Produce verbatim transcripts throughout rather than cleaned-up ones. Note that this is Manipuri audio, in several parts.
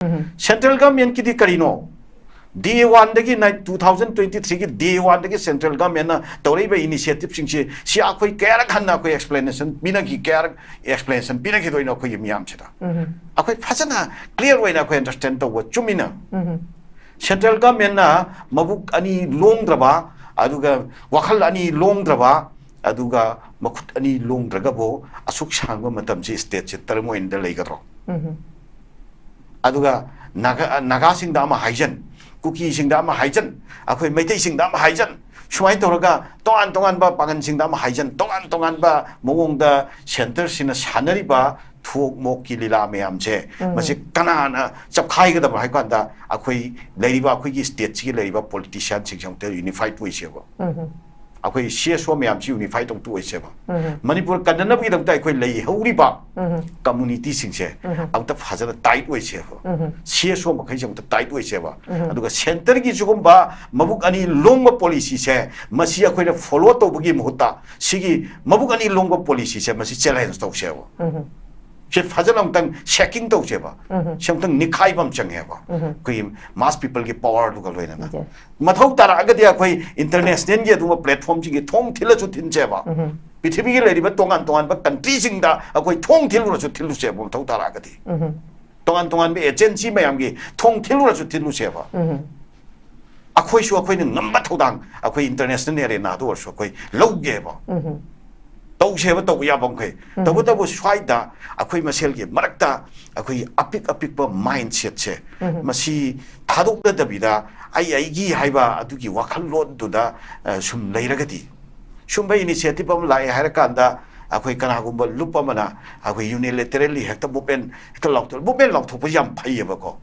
Central government ꯀꯤꯗꯤ ꯀꯔꯤꯅꯣ? Day one ꯗꯒꯤ ꯅꯥꯏ-, two thousand twenty three ꯒꯤ day one ꯗꯒꯤ central government ꯅ ꯇꯧꯔꯛꯏꯕ initiative ꯁꯤꯡꯁꯤ, ꯁꯤ ꯑꯩꯈꯣꯏ ꯀꯌꯥꯔꯛ ꯍꯟꯅ ꯑꯩꯈꯣꯏ explanation ꯄꯤꯅꯈꯤ, ꯀꯌꯥꯔꯛ explanation ꯄꯤꯅꯈꯤꯗꯣꯏꯅꯣ ꯑꯩꯈꯣꯏꯒꯤ ꯃꯤꯌꯥꯝꯁꯤꯗ? ꯑꯩꯈꯣꯏ ꯐꯖꯅ clear ꯑꯣꯏꯅ ꯑꯩꯈꯣꯏ understand ꯇꯧꯕ ꯆꯨꯝꯃꯤꯅ꯫ Central government ꯅ ꯃꯕꯨꯛ ꯑꯅꯤ ꯂꯣꯡꯗ꯭ꯔꯕ, ꯑꯗꯨꯒ ꯋꯥꯈꯜ ꯑꯅꯤ ꯂꯣꯡꯗ꯭ꯔꯕ, ꯑꯗꯨꯒ ꯃꯈꯨꯠ ꯑꯅꯤ ꯂꯣꯡꯗ꯭ꯔꯒꯕꯨ ꯑꯁꯨꯛ ꯁꯥꯡꯕ ꯃꯇꯝꯁꯤ state ꯁꯤ ꯇꯔꯝ ꯑꯣꯏꯅꯗ ꯂꯩꯒꯗ꯭ꯔꯣ? ꯑꯗꯨꯒ ꯅꯥꯒꯥ-, ꯅꯥꯒꯥꯁꯤꯡꯗ ꯑꯃ ꯍꯥꯏꯖꯟ, ꯀꯨꯀꯤꯁꯤꯡꯗ ꯑꯃ ꯍꯥꯏꯖꯟ, ꯑꯩꯈꯣꯏ ꯃꯩꯇꯩꯁꯤꯡꯗ ꯑꯃ ꯍꯥꯏꯖꯟ, ꯁꯨꯃꯥꯏꯅ ꯇꯧꯔꯒ ꯇꯣꯉꯥꯟ ꯇꯣꯉꯥꯟꯕ ꯄꯥꯡꯒꯜꯁꯤꯡꯗ ꯑꯃ ꯍꯥꯏꯖꯟ, ꯇꯣꯉꯥꯟ ꯇꯣꯉꯥꯟꯕ ꯃꯑꯣꯡꯗ centre ꯁꯤꯅ ꯁꯥꯟꯅꯔꯤꯕ ꯊꯨꯑꯣꯛ ꯃꯣꯛꯀꯤ ꯂꯤꯂꯥ ꯃꯌꯥꯝꯁꯦ, ꯃꯁꯤ ꯀꯅꯥꯅ ꯆꯞꯈꯥꯏꯒꯗꯕ ꯍꯥꯏ ꯀꯥꯟꯗ, ꯑꯩꯈꯣꯏ ꯂꯩꯔꯤꯕ, ꯑꯩꯈꯣꯏꯒꯤ state ꯁꯤꯒꯤ ꯂꯩꯔꯤꯕ politician ꯁꯤꯡꯁꯦ ꯑꯃꯨꯛꯇ unified ꯑꯣꯏꯁꯦꯕ꯫ ꯑꯩꯈꯣꯏ C S O ꯃꯌꯥꯝꯁꯤ unified ꯑꯃꯨꯛꯇ ꯑꯣꯏꯁꯦꯕ꯫ ꯃꯅꯤꯄꯨꯔ ꯀꯟꯅꯅꯕꯒꯤꯗꯃꯛꯇ ꯑꯩꯈꯣꯏ ꯂꯩꯍꯧꯔꯤꯕ community ꯁꯤꯡꯁꯦ ꯑꯃꯨꯛꯇ ꯐꯖꯅ tight ꯑꯣꯏꯁꯦꯕ꯫ C S O ꯃꯈꯩꯁꯦ ꯑꯃꯨꯛꯇ tight ꯑꯣꯏꯁꯦꯕ꯫ ꯑꯗꯨꯒ centre ꯒꯤ ꯁꯤꯒꯨꯝꯕ ꯃꯕꯨꯛ ꯑꯅꯤ ꯂꯣꯡꯕ policy ꯁꯦ, ꯃꯁꯤ ꯑꯩꯈꯣꯏꯅ follow ꯇꯧꯕꯒꯤ ꯃꯍꯨꯠꯇ, ꯁꯤꯒꯤ ꯃꯕꯨꯛ ꯑꯅꯤ ꯂꯣꯡꯕ policy ꯁꯦ, ꯃꯁꯤ challenge ꯇꯧꯁꯦꯕ꯫ ꯁꯤ ꯐꯖꯅ ꯑꯃꯨꯛꯇꯪ shaking ꯇꯧꯁꯦꯕ꯫ ꯁꯤ ꯑꯃꯨꯛꯇꯪ ꯅꯤꯛꯈꯥꯏꯕ ꯑꯃ ꯆꯪꯉꯦꯕ, ꯑꯩꯈꯣꯏꯒꯤ mass people ꯒꯤ power ꯗꯨꯒ ꯂꯣꯏꯅꯅ꯫ ꯃꯊꯧ ꯇꯥꯔꯛꯑꯒꯗꯤ ꯑꯩꯈꯣꯏ international ꯒꯤ ꯑꯗꯨꯒꯨꯝꯕ platform ꯁꯤꯡꯒꯤ ꯊꯣꯡ ꯊꯤꯜꯂꯁꯨ ꯊꯤꯟꯁꯦꯕ꯫ ꯄ꯭ꯔꯤꯊꯤꯕꯤꯒꯤ ꯂꯩꯔꯤꯕ ꯇꯣꯉꯥꯟ ꯇꯣꯉꯥꯟꯕ country ꯁꯤꯡꯗ ꯑꯩꯈꯣꯏ ꯊꯣꯡ ꯊꯤꯜꯂꯨꯔꯁꯨ ꯊꯤꯜꯂꯨꯁꯦꯕ, ꯃꯊꯧ ꯇꯥꯔꯛꯑꯒꯗꯤ꯫ ꯇꯣꯉꯥꯟ ꯇꯣꯉꯥꯟꯕ agency ꯃꯌꯥꯝꯒꯤ ꯊꯣꯡ ꯊꯤꯜꯂꯨꯔꯁꯨ ꯊꯤꯜꯂꯨꯁꯦꯕ꯫ ꯑꯩꯈꯣꯏꯁꯨ ꯑꯩꯈꯣꯏꯅ ꯉꯝꯕ ꯊꯧꯗꯥꯡ ꯑꯩꯈꯣꯏ international arena ꯗ ꯑꯣꯏꯔꯁꯨ ꯑꯩꯈꯣꯏ ꯂꯧꯒꯦꯕ꯫ ꯇꯧꯁꯦꯕ, ꯇꯧꯕ ꯌꯥꯕ ꯃꯈꯩ꯫ ꯇꯧꯕꯇꯕꯨ ꯁ꯭ꯋꯥꯏꯗ ꯑꯩꯈꯣꯏ ꯃꯁꯦꯜꯒꯤ ꯃꯔꯛꯇ ꯑꯩꯈꯣꯏꯒꯤ ꯑꯄꯤꯛ ꯑꯄꯤꯛꯄ mindset ꯁꯦ, ꯃꯁꯤ ꯊꯥꯗꯣꯛꯅꯗꯕꯤꯗ ꯑꯩ ꯑꯩꯒꯤ ꯍꯥꯏꯕ ꯑꯗꯨꯒꯤ ꯋꯥꯈꯜꯂꯣꯟꯗꯨꯗ, ꯑ, ꯁꯨꯝ ꯂꯩꯔꯒꯗꯤ, ꯁꯨꯝꯕ initiative ꯑꯃ ꯂꯥꯛꯑꯦ ꯍꯥꯏꯔꯀꯥꯟꯗ ꯑꯩꯈꯣꯏ ꯀꯅꯥꯒꯨꯝꯕ ꯂꯨꯞ ꯑꯃꯅ ꯑꯩꯈꯣꯏ unilaterally ꯍꯦꯛꯇ movement ꯍꯦꯛꯇ ꯂꯥꯎꯊꯣꯛ-, movement ꯂꯥꯎꯊꯣꯛꯄꯁꯤ ꯌꯥꯝ ꯐꯩꯌꯦꯕꯀꯣ꯫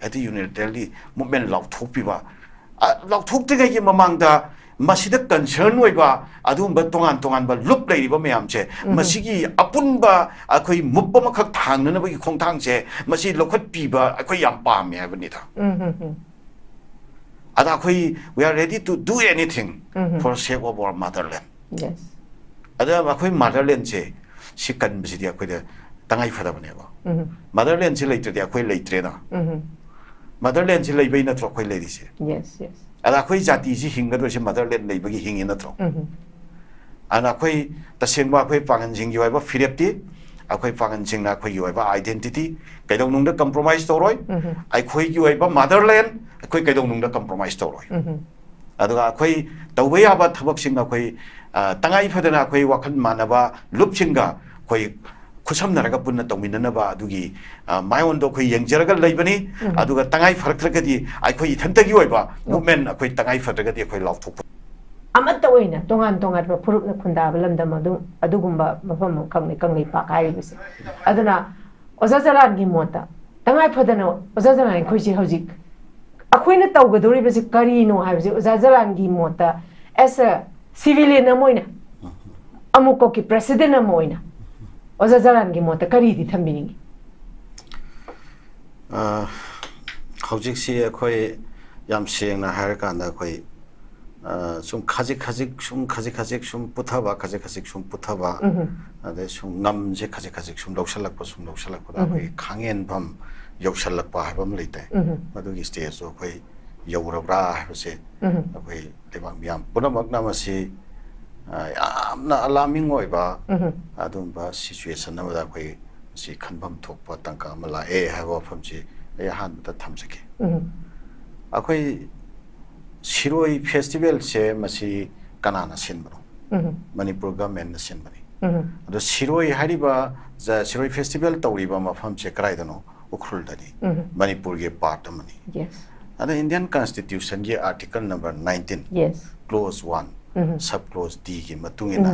ꯍꯦꯛꯇ unilaterally movement ꯂꯥꯎꯊꯣꯛꯄꯤꯕ, ꯑ, ꯂꯥꯎꯊꯣꯛꯇ꯭ꯔꯤꯉꯩꯒꯤ ꯃꯃꯥꯡꯗ ꯃꯁꯤꯗ concern ꯑꯣꯏꯕ ꯑꯗꯨꯒꯨꯝꯕ ꯇꯣꯉꯥꯟ ꯇꯣꯉꯥꯟꯕ ꯂꯨꯞ ꯂꯩꯔꯤꯕ ꯃꯌꯥꯝꯁꯦ, ꯃꯁꯤꯒꯤ ꯑꯄꯨꯟꯕ ꯑꯩꯈꯣꯏ move ꯑꯃꯈꯛ ꯊꯥꯡꯅꯅꯕꯒꯤ ꯈꯣꯡꯊꯥꯡꯁꯦ, ꯃꯁꯤ ꯂꯧꯈꯠꯄꯤꯕ ꯑꯩꯈꯣꯏ ꯌꯥꯝ ꯄꯥꯝꯃꯦ ꯍꯥꯏꯕꯅꯤꯗ꯫ ꯑꯗ ꯑꯩꯈꯣꯏ, we are ready to do anything for sake of our motherland꯫ ꯑꯗ ꯑꯩꯈꯣꯏ motherland ꯁꯦ ꯁꯤ ꯀꯟꯕꯁꯤꯗꯤ ꯑꯩꯈꯣꯏꯗ ꯇꯉꯥꯏ ꯐꯗꯕꯅꯦꯕ꯫ ꯃꯥꯗꯔꯂꯦꯟꯁꯤ ꯂꯩꯇ꯭ꯔꯗꯤ ꯑꯩꯈꯣꯏ ꯂꯩꯇ꯭ꯔꯦꯅ꯫ ꯃꯥꯗꯔꯂꯦꯟꯁꯤ ꯂꯩꯕꯩ ꯅꯠꯇ꯭ꯔꯣ ꯑꯩꯈꯣꯏ ꯂꯩꯔꯤꯁꯦ? ꯌꯦꯁ ꯌꯦꯁ ꯑꯗ ꯑꯩꯈꯣꯏ ꯖꯥꯇꯤꯁꯤ ꯍꯤꯡꯒꯗꯣꯏꯁꯦ ꯃꯥꯗꯔꯂꯦꯟ ꯂꯩꯕꯒꯤ ꯍꯤꯡꯉꯤ ꯅꯠꯇ꯭ꯔꯣ? ꯑꯗꯨꯅ ꯑꯩꯈꯣꯏ ꯇꯁꯦꯡꯕ ꯑꯩꯈꯣꯏ ꯄꯥꯉꯟꯁꯤꯡꯒꯤ ꯑꯣꯏꯕ ꯐꯤꯔꯦꯞꯇꯤ, ꯑꯩꯈꯣꯏ ꯄꯥꯉꯟꯁꯤꯡꯅ ꯑꯩꯈꯣꯏꯒꯤ ꯑꯣꯏꯕ identity ꯀꯩꯗꯧꯅꯨꯡꯗ compromise ꯇꯧꯔꯣꯏ꯫ ꯑꯩꯈꯣꯏꯒꯤ ꯑꯣꯏꯕ motherland ꯑꯩꯈꯣꯏ ꯀꯩꯗꯧꯅꯨꯡꯗ compromise ꯇꯧꯔꯣꯏ꯫ ꯑꯗꯨꯒ ꯑꯩꯈꯣꯏ ꯇꯧꯕ ꯌꯥꯕ ꯊꯕꯛꯁꯤꯡ ꯑꯩꯈꯣꯏ, ꯑ, ꯇꯉꯥꯏ ꯐꯗꯅ ꯑꯩꯈꯣꯏ ꯋꯥꯈꯜ ꯃꯥꯟꯅꯕ ꯂꯨꯞꯁꯤꯡꯒ ꯑꯩꯈꯣꯏ ꯈꯨꯠꯁꯝꯅꯔꯒ ꯄꯨꯟꯅ ꯇꯧꯃꯤꯟꯅꯅꯕ ꯑꯗꯨꯒꯤ, ꯑ, ꯃꯥꯏꯑꯣꯟꯗꯣ ꯑꯩꯈꯣꯏ ꯌꯦꯡꯖꯔꯒ ꯂꯩꯕꯅꯤ꯫ ꯑꯗꯨꯒ ꯇꯉꯥꯏ ꯐꯔꯛꯇ꯭ꯔꯒꯗꯤ ꯑꯩꯈꯣꯏ ꯏꯊꯟꯇꯒꯤ ꯑꯣꯏꯕ movement ꯑꯩꯈꯣꯏ ꯇꯉꯥꯏ ꯐꯗ꯭ꯔꯒꯗꯤ ꯑꯩꯈꯣꯏ ꯂꯥꯎꯊꯣꯛꯄ ꯑꯃꯠꯇ ꯑꯣꯏꯅ ꯇꯣꯉꯥꯟ ꯇꯣꯉꯥꯟꯕ ꯐꯨꯔꯨꯞꯅ ꯈꯨꯟꯗꯥꯕ ꯂꯝꯗꯝ ꯑꯗꯨꯝ ꯑꯗꯨꯒꯨꯝꯕ ꯃꯐꯝ ꯑꯃ ꯀꯪꯂꯩ ꯀꯪꯂꯩꯄꯥꯛ ꯍꯥꯏꯔꯤꯕꯁꯦ꯫ ꯑꯗꯨꯅ ꯑꯣꯖꯥ ꯖꯂꯥꯟꯒꯤ ꯃꯣꯠꯇ ꯇꯉꯥꯏ ꯐꯗꯅ ꯑꯣꯖꯥ ꯖꯂꯥꯟ ꯑꯩꯈꯣꯏꯁꯦ ꯍꯧꯖꯤꯛ ꯑꯩꯈꯣꯏꯅ ꯇꯧꯒꯗꯧꯔꯤꯕꯁꯤ ꯀꯔꯤꯅꯣ ꯍꯥꯏꯕꯁꯦ ꯑꯣꯖꯥ ꯖꯂꯥꯟꯒꯤ ꯃꯣꯠꯇ as a civilian ꯑꯃ ꯑꯣꯏꯅ ꯑꯃꯨꯛꯀꯣꯛꯀꯤ president ꯑꯃ ꯑꯣꯏꯅ ꯑꯣꯖꯥ ꯖꯂꯥꯟꯒꯤ ꯃꯣꯠꯇ ꯀꯔꯤꯗꯤ ꯊꯝꯕꯤꯅꯤꯡꯉꯤ? ꯑ, ꯍꯧꯖꯤꯛꯁꯤ ꯑꯩꯈꯣꯏ ꯌꯥꯝ ꯁꯦꯡꯅ ꯍꯥꯏꯔꯀꯥꯟꯗ ꯑꯩꯈꯣꯏ, ꯑ, ꯁꯨꯝ ꯈꯖꯤꯛ ꯈꯖꯤꯛ ꯁꯨꯝ ꯈꯖꯤꯛ ꯈꯖꯤꯛ ꯁꯨꯝ ꯄꯨꯊꯕ, ꯈꯖꯤꯛ ꯈꯖꯤꯛ ꯁꯨꯝ ꯄꯨꯊꯕ, ꯑꯗꯩ ꯁꯨꯝ ꯉꯝꯁꯦ ꯈꯖꯤꯛ ꯈꯖꯤꯛ ꯁꯨꯝ ꯂꯧꯁꯜꯂꯛꯄ ꯁꯨꯝ ꯂꯧꯁꯜꯂꯛꯄꯗ ꯑꯩꯈꯣꯏꯒꯤ ꯈꯥꯡꯍꯦꯟꯐꯝ ꯌꯧꯁꯜꯂꯛꯄ ꯍꯥꯏꯕ ꯑꯃ ꯂꯩꯇꯦ꯫ ꯃꯗꯨꯒꯤ stageꯇꯣ ꯑꯩꯈꯣꯏ ꯌꯧꯔꯕ꯭ꯔꯥ ꯍꯥꯏꯕꯁꯦ ꯑꯩꯈꯣꯏ ꯂꯩꯕꯥꯛ ꯃꯤꯌꯥꯝ ꯄꯨꯝꯅꯃꯛꯅ ꯃꯁꯤ, ꯑ, ꯌꯥꯝꯅ alarming ꯑꯣꯏꯕ ꯑꯗꯨꯝꯕ situation ꯑꯃꯗ ꯑꯩꯈꯣꯏ ꯃꯁꯤ ꯈꯟꯐꯝ ꯊꯣꯛꯄ ꯇꯥꯡꯀꯛ ꯑꯃ ꯂꯥꯛꯑꯦ ꯍꯥꯏꯕ ꯋꯥꯐꯝꯁꯤ ꯑꯩ ꯑꯍꯥꯟꯕꯗ ꯊꯝꯖꯒꯦ꯫ ꯑꯩꯈꯣꯏ ꯁꯤꯔꯣꯏ festivalꯁꯦ ꯃꯁꯤ ꯀꯅꯥꯅ ꯁꯤꯟꯕꯅꯣ? ꯃꯅꯤꯄꯨꯔ governmentꯅ ꯁꯤꯟꯕꯅꯤ꯫ ꯑꯗꯣ ꯁꯤꯔꯣꯏ ꯍꯥꯏꯔꯤꯕ ꯖ-, ꯁꯤꯔꯣꯏ festival ꯇꯧꯔꯤꯕ ꯃꯐꯝꯁꯦ ꯀꯗꯥꯏꯗꯅꯣ? ꯎꯈ꯭ꯔꯨꯜꯗꯅꯤ꯫ ꯃꯅꯤꯄꯨꯔꯒꯤ part ꯑꯃꯅꯤ꯫ ꯌꯦꯁ ꯑꯗ Indian Constitutionꯒꯤ article number nineteen, yes clause one, sub clause Dꯒꯤ ꯃꯇꯨꯡ ꯏꯟꯅ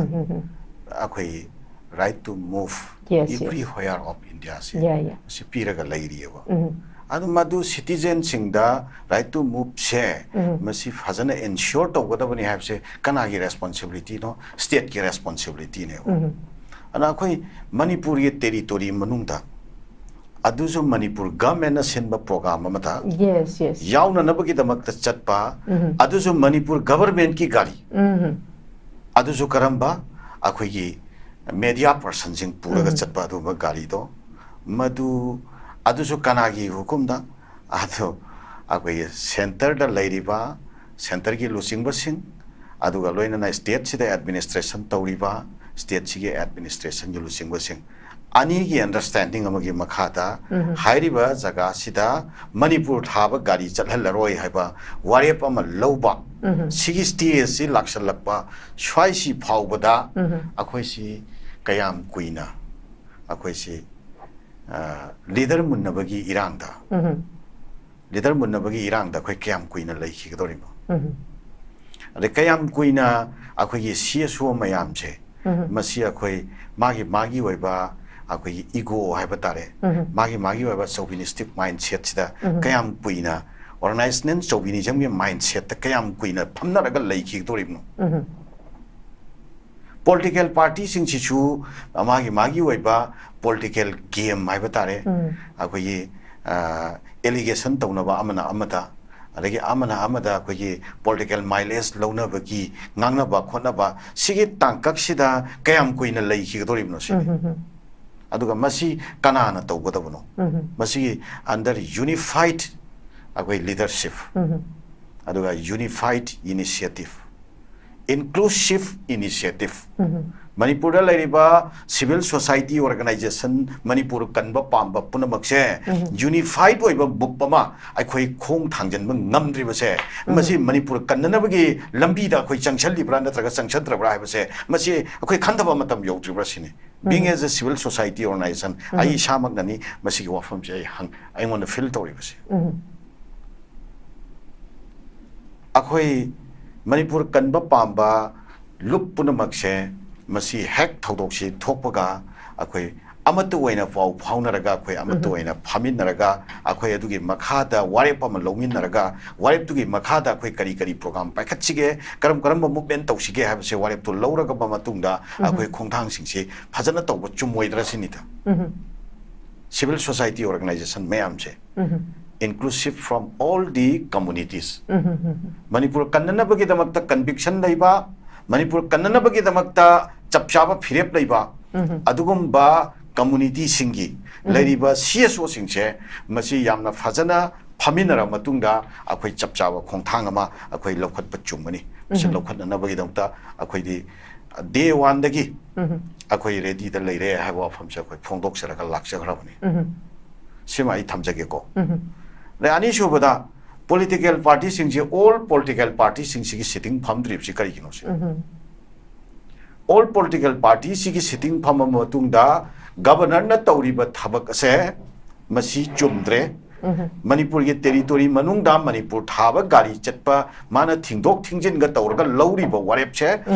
ꯑꯩꯈꯣꯏ right to move Yes, everywhere of Indiaꯁꯦ ꯌꯥꯏ ꯌꯥꯏ ꯃꯁꯤ ꯄꯤꯔꯒ ꯂꯩꯔꯤꯑꯕ꯫ ꯎꯝ ꯑꯗꯨ ꯃꯗꯨ citizenꯁꯤꯡꯗ right to moveꯁꯦ ꯎꯝ꯫ ꯃꯁꯤ ꯐꯖꯅ ensure ꯇꯧꯒꯗꯕꯅꯤ ꯍꯥꯏꯕꯁꯦ ꯀꯅꯥꯒꯤ responsibilityꯅꯣ? Stateꯀꯤ responsibilityꯅꯦꯕ꯫ ꯎꯝ ꯑꯗꯨꯅ ꯑꯩꯈꯣꯏ ꯃꯅꯤꯄꯨꯔꯒꯤ territory ꯃꯅꯨꯡꯗ ꯑꯗꯨꯁꯨ ꯃꯅꯤꯄꯨꯔ governmentꯅ ꯁꯤꯟꯕ program ꯑꯃꯗ ꯌꯦꯁ ꯌꯦꯁ ꯌꯥꯎꯅꯅꯕꯒꯤꯗꯃꯛꯇ ꯆꯠꯄ, ꯎꯝ꯫ ꯑꯗꯨꯁꯨ ꯃꯅꯤꯄꯨꯔ governmentꯀꯤ ꯒꯥꯔꯤ, ꯎꯝ ꯑꯗꯨꯁꯨ ꯀꯔꯝꯕ? ꯑꯩꯈꯣꯏꯒꯤ ꯃꯦꯗꯤꯌꯥ ꯄꯔꯁꯟꯁꯤꯡ ꯄꯨꯔꯒ ꯎꯝ꯫ ꯆꯠꯄ ꯑꯗꯨꯒꯨꯝꯕ ꯒꯥꯔꯤꯗꯣ, ꯃꯗꯨ, ꯑꯗꯨꯁꯨ ꯀꯅꯥꯒꯤ ꯍꯨꯀꯨꯝꯗ? ꯑꯗꯣ ꯑꯩꯈꯣꯏꯒꯤ ꯁꯦꯟꯇꯔꯗ ꯂꯩꯔꯤꯕ, ꯁꯦꯟꯇꯔꯒꯤ ꯂꯨꯆꯤꯡꯕꯁꯤꯡ, ꯑꯗꯨꯒ ꯂꯣꯏꯅꯅ ꯁ꯭ꯇꯦꯠꯁꯤꯗ ꯑꯦꯗꯃꯤꯅꯤꯁꯇ꯭ꯔꯦꯁꯟ ꯇꯧꯔꯤꯕ ꯁ꯭ꯇꯦꯠꯁꯤꯒꯤ ꯑꯦꯗꯃꯤꯅꯤꯁꯇ꯭ꯔꯦꯁꯟꯒꯤ ꯂꯨꯆꯤꯡꯕꯁꯤꯡ ꯑꯅꯤꯒꯤ ꯑꯟꯗꯔꯁꯇꯦꯟꯗꯤꯡ ꯑꯃꯒꯤ ꯃꯈꯥꯗ ꯎꯝ꯫ ꯍꯥꯏꯔꯤꯕ ꯖꯒꯥꯁꯤꯗ ꯃꯅꯤꯄꯨꯔ ꯊꯥꯕ ꯒꯥꯔꯤ ꯆꯠꯍꯜꯂꯔꯣꯏ ꯍꯥꯏꯕ ꯋꯥꯔꯦꯞ ꯑꯃ ꯂꯧꯕ, ꯎꯝ꯫ ꯁꯤꯒꯤ ꯁ꯭ꯇꯦꯖꯁꯤ ꯂꯥꯛꯁꯜꯂꯛꯄ ꯁ꯭ꯋꯥꯏꯁꯤ ꯐꯥꯎꯕꯗ ꯎꯝ꯫ ꯑꯩꯈꯣꯏꯁꯤ ꯀꯌꯥꯝ ꯀꯨꯏꯅ ꯑꯩꯈꯣꯏꯁꯤ, ꯑ, ꯂꯤꯗꯔ ꯃꯨꯟꯅꯕꯒꯤ ꯏꯔꯥꯡꯗ, ꯎꯝ꯫ ꯂꯤꯗꯔ ꯃꯨꯟꯅꯕꯒꯤ ꯏꯔꯥꯡꯗ ꯑꯩꯈꯣꯏ ꯀꯌꯥꯝ ꯀꯨꯏꯅ ꯂꯩꯈꯤꯒꯗꯧꯔꯤꯅꯣ? ꯎꯝ꯫ ꯑꯗꯩ ꯀꯌꯥꯝ ꯀꯨꯏꯅ ꯑꯩꯈꯣꯏꯒꯤ ꯁꯤ ꯑꯦꯁ ꯑꯣ ꯃꯌꯥꯝꯁꯦ, ꯎꯝ꯫ ꯃꯁꯤ ꯑꯩꯈꯣꯏ ꯃꯥꯒꯤ, ꯃꯥꯒꯤ ꯑꯣꯏꯕ ꯑꯩꯈꯣꯏꯒꯤ ꯏꯒꯣ ꯍꯥꯏꯕ ꯇꯥꯔꯦ, ꯎꯝ꯫ ꯃꯥꯒꯤ, ꯃꯥꯒꯤ ꯑꯣꯏꯕ ꯆꯧꯕꯤꯅꯤꯁꯇꯤꯛ ꯃꯥꯏꯟꯁꯦꯠꯁꯤꯗ ꯎꯝ꯫ ꯀꯌꯥꯝ ꯀꯨꯏꯅ, ꯑꯣꯔꯒꯅꯥꯏꯖꯦꯁꯅꯦꯜ ꯆꯧꯕꯤꯅꯤꯖꯝꯒꯤ ꯃꯥꯏꯟꯁꯦꯠꯇ ꯀꯌꯥꯝ ꯀꯨꯏꯅ ꯐꯝꯅꯔꯒ ꯂꯩꯈꯤꯒꯗꯧꯔꯤꯕꯅꯣ? ꯎꯝ꯫ ꯄꯣꯂꯤꯇꯤꯀꯦꯜ ꯄꯥꯔꯇꯤꯁꯤꯡꯁꯤꯁꯨ ꯃꯥꯒꯤ, ꯃꯥꯒꯤ ꯑꯣꯏꯕ ꯄꯣꯂꯤꯇꯤꯀꯦꯜ ꯒꯦꯝ ꯍꯥꯏꯕ ꯇꯥꯔꯦ, ꯎꯝ꯫ ꯑꯩꯈꯣꯏꯒꯤ, ꯑ, ꯑꯦꯂꯤꯒꯦꯁꯟ ꯇꯧꯅꯕ ꯑꯃꯅ ꯑꯃꯗ, ꯑꯗꯒꯤ ꯑꯃꯅ ꯑꯃꯗ ꯑꯩꯈꯣꯏꯒꯤ ꯄꯣꯂꯤꯇꯤꯀꯦꯜ ꯃꯥꯏꯂꯦꯖ ꯂꯧꯅꯕꯒꯤ ꯉꯥꯡꯅꯕ ꯈꯣꯠꯅꯕ, ꯁꯤꯒꯤ ꯇꯥꯡꯀꯛꯁꯤꯗ ꯀꯌꯥꯝ ꯀꯨꯏꯅ ꯂꯩꯈꯤꯒꯗꯧꯔꯤꯕꯅꯣ ꯁꯤꯅꯤ꯫ ꯎꯝ, ꯎꯝ, ꯎꯝ꯫ ꯑꯗꯨꯒ ꯃꯁꯤ ꯀꯅꯥꯅ ꯇꯧꯒꯗꯕꯅꯣ? ꯎꯝ, ꯎꯝ꯫ ꯃꯁꯤꯒꯤ under unified ꯑꯩꯈꯣꯏ leadership, ꯎꯝ, ꯎꯝ꯫ ꯑꯗꯨꯒ unified initiative, inclusive initiative, ꯎꯝ, ꯎꯝ꯫ ꯃꯅꯤꯄꯨꯔꯗ ꯂꯩꯔꯤꯕ civil society organization, ꯃꯅꯤꯄꯨꯔ ꯀꯟꯕ ꯄꯥꯝꯕ ꯄꯨꯝꯅꯃꯛꯁꯦ ꯎꯝ꯫ Unified ꯑꯣꯏꯕ ꯕꯨꯛ ꯑꯃ ꯑꯩꯈꯣꯏ ꯈꯣꯡ ꯊꯥꯡꯖꯤꯟꯕ ꯉꯝꯗ꯭ꯔꯤꯕꯁꯦ, ꯎꯝ꯫ ꯃꯁꯤ ꯃꯅꯤꯄꯨꯔ ꯀꯟꯅꯅꯕꯒꯤ ꯂꯝꯕꯤꯗ ꯑꯩꯈꯣꯏ ꯆꯪꯁꯤꯜꯂꯤꯕ꯭ꯔꯥ ꯅꯠꯇ꯭ꯔꯒ ꯆꯪꯁꯤꯟꯗ꯭ꯔꯕ꯭ꯔꯥ ꯍꯥꯏꯕꯁꯦ, ꯃꯁꯤ ꯑꯩꯈꯣꯏ ꯈꯟꯊꯕ ꯃꯇꯝ ꯌꯧꯗ꯭ꯔꯤꯕ꯭ꯔꯥ ꯁꯤꯅꯤ꯫ Being um. As a civil society organization, ꯎꯝ꯫ ꯑꯩ ꯏꯁꯥꯃꯛꯅꯅꯤ ꯃꯁꯤꯒꯤ ꯋꯥꯐꯝꯁꯦ ꯑꯩ ꯍꯪ-, ꯑꯩꯉꯣꯟꯗ ꯐꯤꯜ ꯇꯧꯔꯤꯕꯁꯦ꯫ ꯎꯝ꯫ ꯑꯩꯈꯣꯏ ꯃꯅꯤꯄꯨꯔ ꯀꯟꯕ ꯄꯥꯝꯕ ꯂꯨꯞ ꯄꯨꯝꯅꯃꯛꯁꯦ, ꯃꯁꯤ ꯍꯦꯛ ꯊꯧꯗꯣꯛꯁꯤ ꯊꯣꯛꯄꯒ ꯑꯩꯈꯣꯏ ꯑꯃꯠꯇ ꯑꯣꯏꯅ ꯄꯥꯎ ꯐꯥꯎꯅꯔꯒ, ꯑꯩꯈꯣꯏ ꯑꯃꯠꯇ ꯎꯝ꯫ ꯑꯣꯏꯅ ꯐꯝꯃꯤꯟꯅꯔꯒ, ꯑꯩꯈꯣꯏ ꯑꯗꯨꯒꯤ ꯃꯈꯥꯗ ꯋꯥꯔꯦꯞ ꯑꯃ ꯂꯧꯃꯤꯟꯅꯔꯒ, ꯋꯥꯔꯦꯞꯇꯨꯒꯤ ꯃꯈꯥꯗ ꯑꯩꯈꯣꯏ ꯀꯔꯤ ꯀꯔꯤ ꯄ꯭ꯔꯣꯒ꯭ꯔꯥꯝ ꯄꯥꯏꯈꯠꯁꯤꯒꯦ, ꯀꯔꯝ ꯀꯔꯝꯕ ꯃꯨꯞꯃꯦꯟ ꯇꯧꯁꯤꯒꯦ ꯍꯥꯏꯕꯁꯦ ꯋꯥꯔꯦꯞꯇꯨ ꯂꯧꯔꯒꯕ ꯃꯇꯨꯡꯗ ꯎꯝ꯫ ꯑꯩꯈꯣꯏ ꯈꯣꯡꯊꯥꯡꯁꯤꯡꯁꯤ ꯐꯖꯅ ꯇꯧꯕ ꯆꯨꯝꯃꯣꯏꯗ꯭ꯔꯥ ꯁꯤꯅꯤꯗ꯫ ꯎꯝ꯫ Civil society organization ꯃꯌꯥꯝꯁꯦ, ꯎꯝ꯫ Inclusive from all the communities. ꯎꯝ, ꯎꯝ, ꯎꯝ꯫ ꯃꯅꯤꯄꯨꯔ ꯀꯟꯅꯅꯕꯒꯤꯗꯃꯛꯇ ꯀꯟꯕꯤꯛꯁꯟ ꯂꯩꯕ, ꯃꯅꯤꯄꯨꯔ ꯀꯟꯅꯅꯕꯒꯤꯗꯃꯛꯇ ꯆꯞ ꯆꯥꯕ ꯐꯤꯔꯦꯞ ꯂꯩꯕ ꯑꯗꯨꯒꯨꯝꯕ ꯀꯝꯃꯨꯅꯤꯇꯤꯁꯤꯡꯒꯤ ꯂꯩꯔꯤꯕ ꯁꯤ ꯑꯦꯁ ꯑꯣꯁꯤꯡꯁꯦ ꯃꯁꯤ ꯌꯥꯝꯅ ꯐꯖꯅ ꯐꯝꯃꯤꯟꯅꯔꯕ ꯃꯇꯨꯡꯗ ꯑꯩꯈꯣꯏ ꯆꯞ ꯆꯥꯕ ꯈꯣꯡꯊꯥꯡ ꯑꯃ ꯑꯩꯈꯣꯏ ꯂꯧꯈꯠꯄ ꯆꯨꯝꯒꯅꯤ꯫ ꯃꯁꯤ ꯂꯧꯈꯠꯅꯅꯕꯒꯤꯗꯃꯛꯇ ꯑꯩꯈꯣꯏꯗꯤ ꯗꯦ ꯋꯥꯟꯗꯒꯤ ꯑꯩꯈꯣꯏ ꯔꯦꯗꯤꯗ ꯂꯩꯔꯦ ꯍꯥꯏꯕ ꯋꯥꯐꯝꯁꯦ ꯑꯩꯈꯣꯏ ꯐꯣꯡꯗꯣꯛꯆꯔꯒ ꯂꯥꯛꯆꯈ꯭ꯔꯕꯅꯤ꯫ ꯁꯤꯃ ꯑꯩ ꯊꯝꯖꯒꯦꯀꯣ꯫ ꯑꯗꯩ ꯑꯅꯤꯁꯨꯕꯗ, ꯄꯣꯂꯤꯇꯤꯀꯦꯜ ꯄꯥꯔꯇꯤꯁꯤꯡꯁꯦ, ꯑꯣꯜ ꯄꯣꯂꯤꯇꯤꯀꯦꯜ ꯄꯥꯔꯇꯤꯁꯤꯡꯁꯤꯒꯤ ꯁꯤꯇꯤꯡ ꯐꯝꯗ꯭ꯔꯤꯕꯁꯤ ꯀꯔꯤꯒꯤꯅꯣ ꯁꯤ? ꯑꯣꯜ ꯄꯣꯂꯤꯇꯤꯀꯦꯜ ꯄꯥꯔꯇꯤꯁꯤꯒꯤ ꯁꯤꯇꯤꯡ ꯐꯝꯃꯕ ꯃꯇꯨꯡꯗ ꯒꯕꯔꯅꯔꯅ ꯇꯧꯔꯤꯕ ꯊꯕꯛ ꯑꯁꯦ ꯃꯁꯤ ꯆꯨꯝꯗ꯭ꯔꯦ꯫ ꯃꯅꯤꯄꯨꯔꯒꯤ ꯇꯦꯔꯤꯇꯣꯔꯤ ꯃꯅꯨꯡꯗ ꯃꯅꯤꯄꯨꯔ ꯊꯥꯕ ꯒꯥꯔꯤ ꯆꯠꯄ ꯃꯥꯅ ꯊꯤꯡꯗꯣꯛ ꯊꯤꯡꯖꯤꯟꯒ ꯇꯧꯔꯒ ꯂꯧꯔꯤꯕ ꯋꯥꯔꯦꯞꯁꯦ